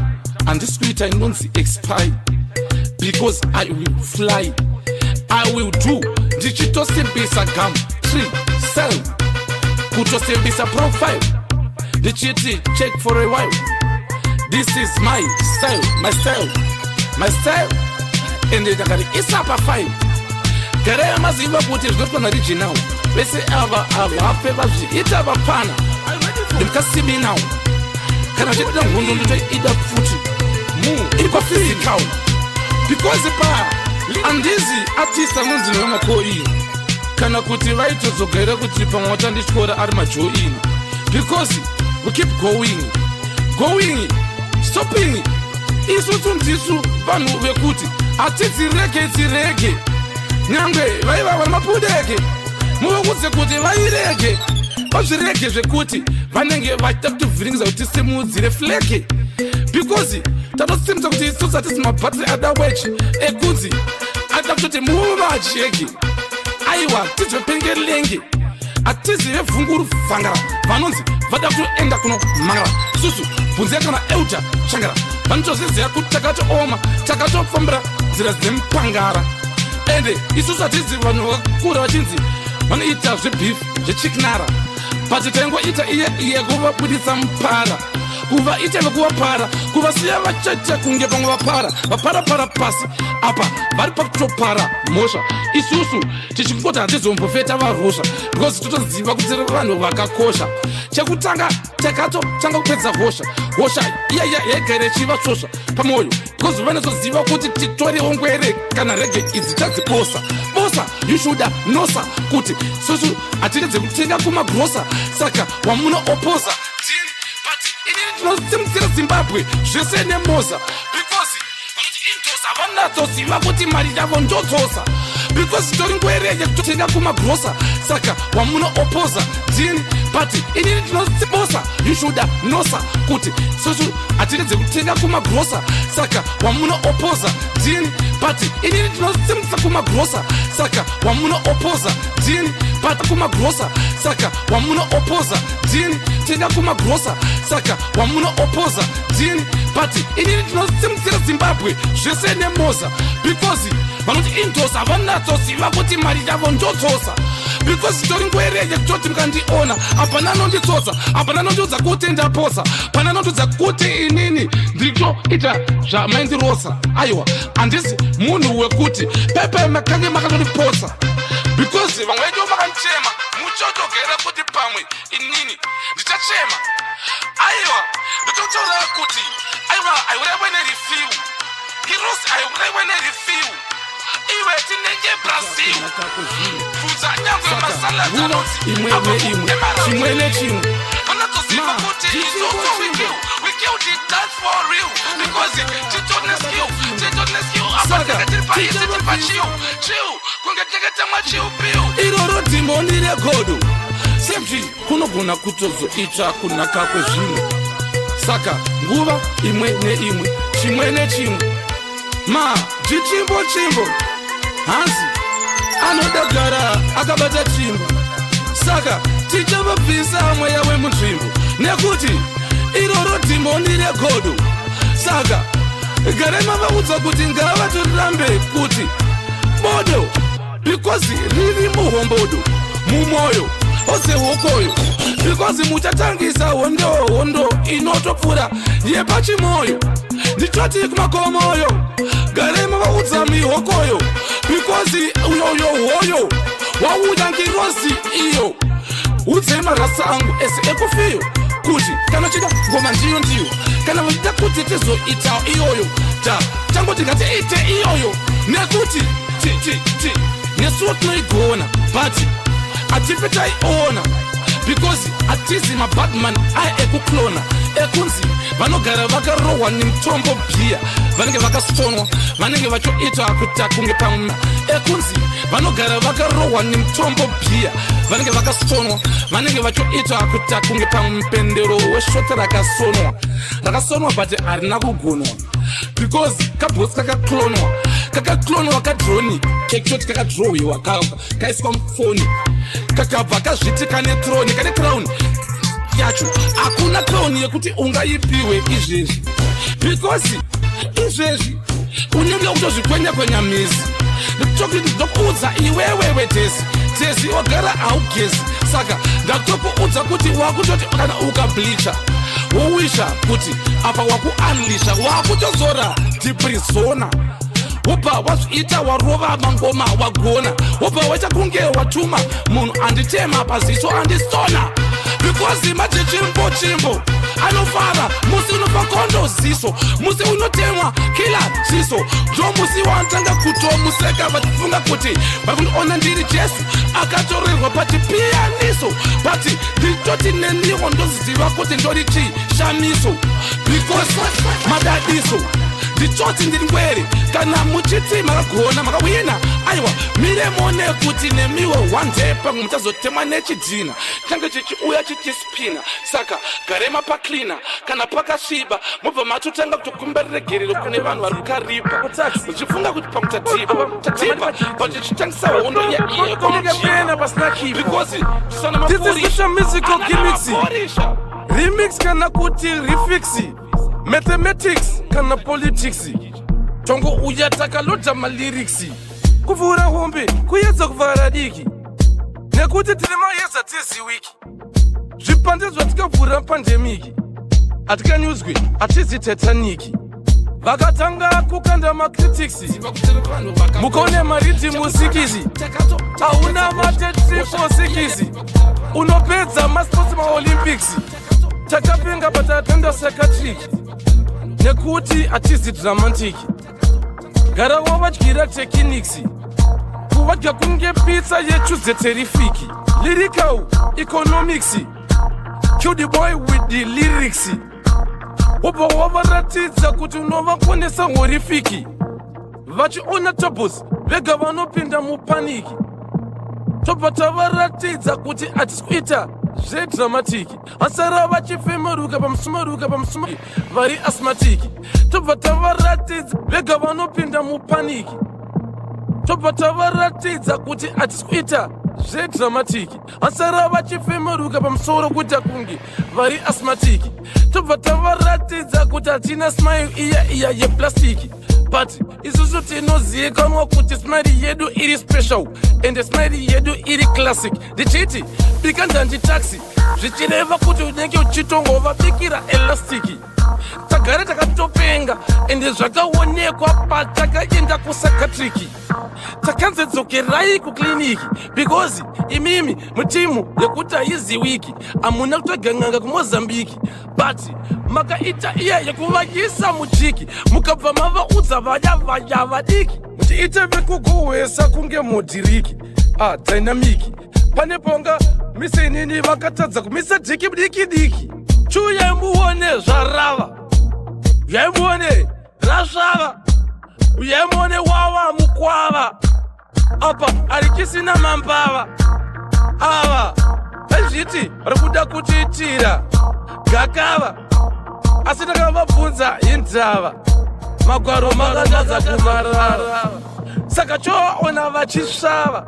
handisi kuita inonzi expire, because I will fly, I will do ndichitosimbisa gum tree cell, kutosimbisa profile, ndichiti check for a while. This is my style, my style, my style, ende ndakati isapa file. Garai maziva kuti zvinoitwa naOriginal, vese ava havafe vazviita vapana ndimukasiminawo. Kana zvichida hondo, ndotoida futi iri paphysical, because pa handizi artist anonzi nevemakoini, kana kuti vaitozogaira kuti pamwe watandityora ari majoini, because we keep going, going, stopping. Isusu ndisu vanhu vekuti hatidzirege dzirege, nyangwe vaiva vari mapudeke, muvakudze kuti vairege, vazvirege zvekuti vanenge vachida kutivhiringidza kuti tisimudzire flag, because tatosimudza kuti isusu hatisi mabhatiri ada wechi ekunzi ada kutoti muvajeki. Aiwa, tizvepengelenge, hatizive vhunguru vhangara vanonzi vada kutoenda kunomhangara. Isusu bvunzia kana euta changara, vanotozviziva kuti takatooma, takatofambira nzira dzine mupangara. Ende isusu hatizi vanhu vakakura vachinzi vanoita zvebeef zvechikinara, but taingoita iye yekuvabudisa mupara, kuvaita vekuvapara, kuvasiya vachaita kunge vamwe vapara, vaparapara pasi apa vari pakutopara mhosva. Isusu tichingoti hatizombofeta varosva, because totoziva kuti tiri vanhu vakakosha. Chekutanga takatotanga kupedza hosha, hosha iyaiya yaigara ichivasvosva pamwoyo, because vanotoziva kuti titoriwo ngwere kana reggae idzi tadzibosa bosa. You should nosa kuti susu hatidedze kutenga kumagrosa, saka wamunoopposa ndini, but inini ndinosimudzira Zimbabwe zvese nemoza, because vanoti indosa vanatsoziva kuti mari yavo ndodzosa, because tori ngwere yekutotenga kumagrosa, saka wamunoopposa ndini, but inini ndinosibosa. You should nosa kuti susu hatidedze kutenga kumagrosa, saka wamunoopposa ndini, but inini ndinosimudza kumagrosa, saka wamunoopposa ndini, but kumagrosa, saka wamunoopposa ndini, tenga kumagrosa, saka wamunoopposa ndini, but inini ndinosimudzira Zimbabwe zvese nemoza, because vanoti indosa vanatsoziva kuti mari yavo ndodzosa, because tori ngwere yekutoti mukandiona hapana anonditsotsa, hapana anondiudza kuti ndaposa, pana anondiudza kuti inini nditoita zvamaindirosa. Aiwa, handisi munhu wekuti pepe makange makatondipotsa, because vamwe vedu makandichema muchotogera kuti pamwe inini ndichachema. Aiwa, ndototaura kuti aiwa, aiuraiwe nerefill heroes, aiuraiwe nerefill. Iwe, tinenge Brazil, bvunza nyangwe masalad anonzi Imwe neimwe, chimwe nechimwe. Vanatoziva Ma, kuti chichimbo isusu we chimbo. kill, we kill the dance for real, because titone skill, titone skill apa. Saka, Tinenge tiri paisi, tichava tiri pachill chill, kunge tinenge tamwa chill pill. Iroro dhimoni regodo semji kunogona kutozoita kunaka kwezvinhu. Saka nguva imwe neimwe, chimwe nechimwe, ma chichimbo chimbo, hanzi anodagara akabata chimbo, saka tichavabvisa mweya wemunzvimbo, nekuti iroro dhimoni regodo. Saka gare mavaudza kuti ngavatorambe kuti bodo, because riri muhombodo mumwoyo osehokoyo, because muchatangisa hondo, hondo inotopfuura yepachimoyo. Ndichoti kumakomoyo, gare mavaudza mihokoyo, because uyoyo hoyo wauya ngirozi iyo. Udzei marasa angu ese ekufiyo. Kuti kana uchida ngoma ndiyo ndiyo, kana vachida kuti tizoita iyoyo, ta tangoti ngatiite iyoyo, nekuti ti ti ti nesuwo tinoigona, but hatife taiona because hatizi mabadman aya ekuklona, ekunzi vanogara vakarohwa nemutombo bhiya, vanenge vakasonwa, vanenge vachoita kuita kunge pamwe, ekunzi vanogara vakarohwa nemutombo bhiya, vanenge vakasonwa, vanenge vachoita kuita kunge pamupendero weshoti rakasonwa, rakasonwa but harina kugunwa, because kabhosi kakaklonwa, kakaklonwa kadroni kekutoti kakadrowiwa, kaiswa mufoni, kakabva kazviti kane throne, kane crown yacho. Hakuna crown yekuti ungaipiwe izvezvi, because izvezvi unenge kutozvikwenya kwenya mizi. Ndokuudza iwewewe dhezi dhezi, wagara haugezi, saka ndakutokuudza kuti wakutoti kana ukableacha, wowisha kuti apa wakuunleasha, wakutozora diprizona, wobva wazviita, warova mangoma, wagona, wobva waita kunge watuma munhu anditema paziso, andisona, because manje chimbo chimbo anofara musi unofa kondo ziso, musi unotemwa kila ziso, ndo musi wanotanga kutomuseka, vachifunga kuti vari kundiona ndiri Jesu akatorerwa pachipiyaniso, but nditoti neniwo ndoziziva kuti ndori chishamiso, because madadiso. Ndichoti ndiri ngwere. Kana muchiti makagona, makawina, aiwa, miremone kuti nemiwo one day pamwe muchazotemwa nechidhina change chichiuya chichispina. Saka garema pacleana, kana pakasviba, mobva matotanga kutokumbira regerero kune vanhu vari kukaripa, muchifunga kuti pamwe tatipa tatipa, but tichitangisa hondo. Pena pasina kipo. Because This is such a musical gimmicks. Remix kana kuti refix, mathematics kana politics, tongo uya takaloda malyrics, kuvhura hombe, kuedza kuvhara diki, nekuti tiri maedza tiziwiki zvipande zvatikavhura pandemic. Hatikanyudzwi, hatizi Titanic. Vakatanga kukanda macritics, mukone mariddim 6, hauna mate 346, unopedza masports maOlympics. Takapenga patatenda psychiatric, nekuti hatizi dramatic. Gara wavadyira techniques, kuvadya kunge pizza yeTuesday terrific. Lyrical economics, kill the boy with the lyrics, wobva wavaratidza kuti unovakonesa horrific. Vachiona tabos vega vanopinda mupanic. Tobva tavaratidza kuti hatisi kuita zvedramatic, vasara vachifemeruka pamusumaruka pamusuma vari asthmatic. Tobva tavaratidza, vega vanopinda mupanic. Tobva tavaratidza kuti hatisi kuita zvedramatic, vasara vachifemeruka pamusoro kuita kunge vari asthmatic. Tobva tavaratidza kuti hatina smile iya iya yeplastic, but isusu tinozivikanwa kuti smile yedu iri special, ende smile yedu iri classic. Ndichiti bika ndanji taxi, zvichireva kuti unenge uchitongovabikira elastic. Tagara takatopenga, ende zvakaonekwa patakaenda kupsychiatric. Takanzi dzokerai kukliniki, because imimi mutimu yekuti haiziwiki, hamuna kutoga kuMozambiki, but makaita iya yekuvayisa mujiki, mukabva mavaudza vaya vaya vadiki, muchiite vekugohwesa kunge modhiriki. Ah, dynamic pane ponga misenini, vakatadza kumisa dhiki diki diki. Chiuyai muone zvarava, uyai muone rasvava, uyai muone wawa mukwava apa harichisina mambava. Ava vaizviti vari kuda kutiitira gakava, asi takavabvunza indava, magwaro makatadza kumarara, saka choona vachisvava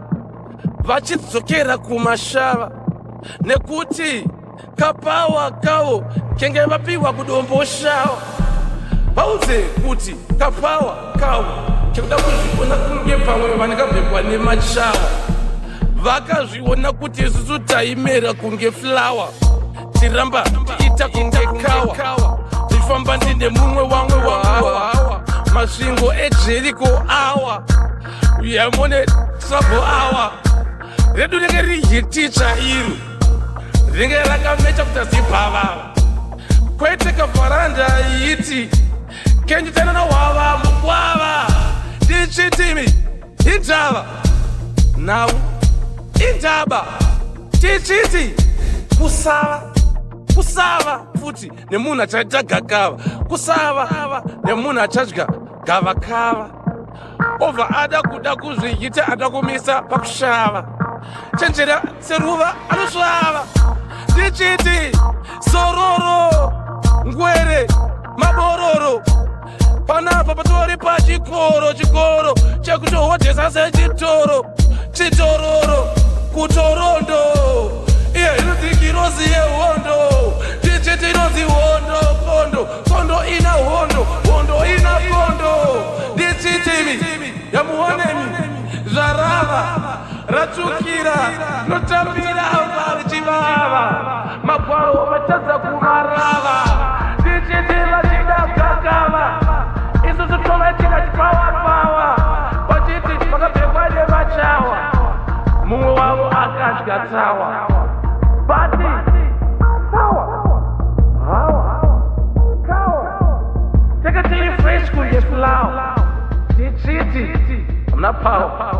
vachidzokera kumashava, nekuti kapower kavo kenge vapiwa kuDomboshawa. Vaudze kuti kapower kavo kekuda kuzviona kunge pamwe vanengabhekwa nemachawa. Vakazviona kuti isusu taimera kunge flower, tiramba tiita kunge kawa, tichifamba ndine mumwe wamwe wawa masvingo eJeriko awa yamone trouble awa redu ringe riri hiticha iro. Ringe rakamecha kuita zibhavava, kwete kavharanda iti kenyu wava mukwava. Ndichitimi indava nhau indaba, tichiti kusava kusava futi nemunhu achaita gakava, kusava nemunhu achadya gavakava, obva ada kuda kuzviita, ada kumisa pakushava, chenjera seruva anosvava. Ndichiti zororo, ngwere, mabororo, panapa patori pachikoro, chikoro chekutohodhesa sechitoro, chitororo kutorondo, iye inonzi ngirozi yehondo. Ndichiti inonzi hondo, kondo, kondo ina hondo, hondo ina kondo. Ndichitimi yamuonemi zvarava ratsvukira, notambira richivava, magwaro vatadza kumarava. Ndichiti vachida gakava, isusu tovaitira chipawapawa, vachiti vakabhekwa nevachawa, mumwe wavo akadya tsawa, bati sawa hawa kawa, teke tiri fresh kunge flower. Ndichiti hamuna power.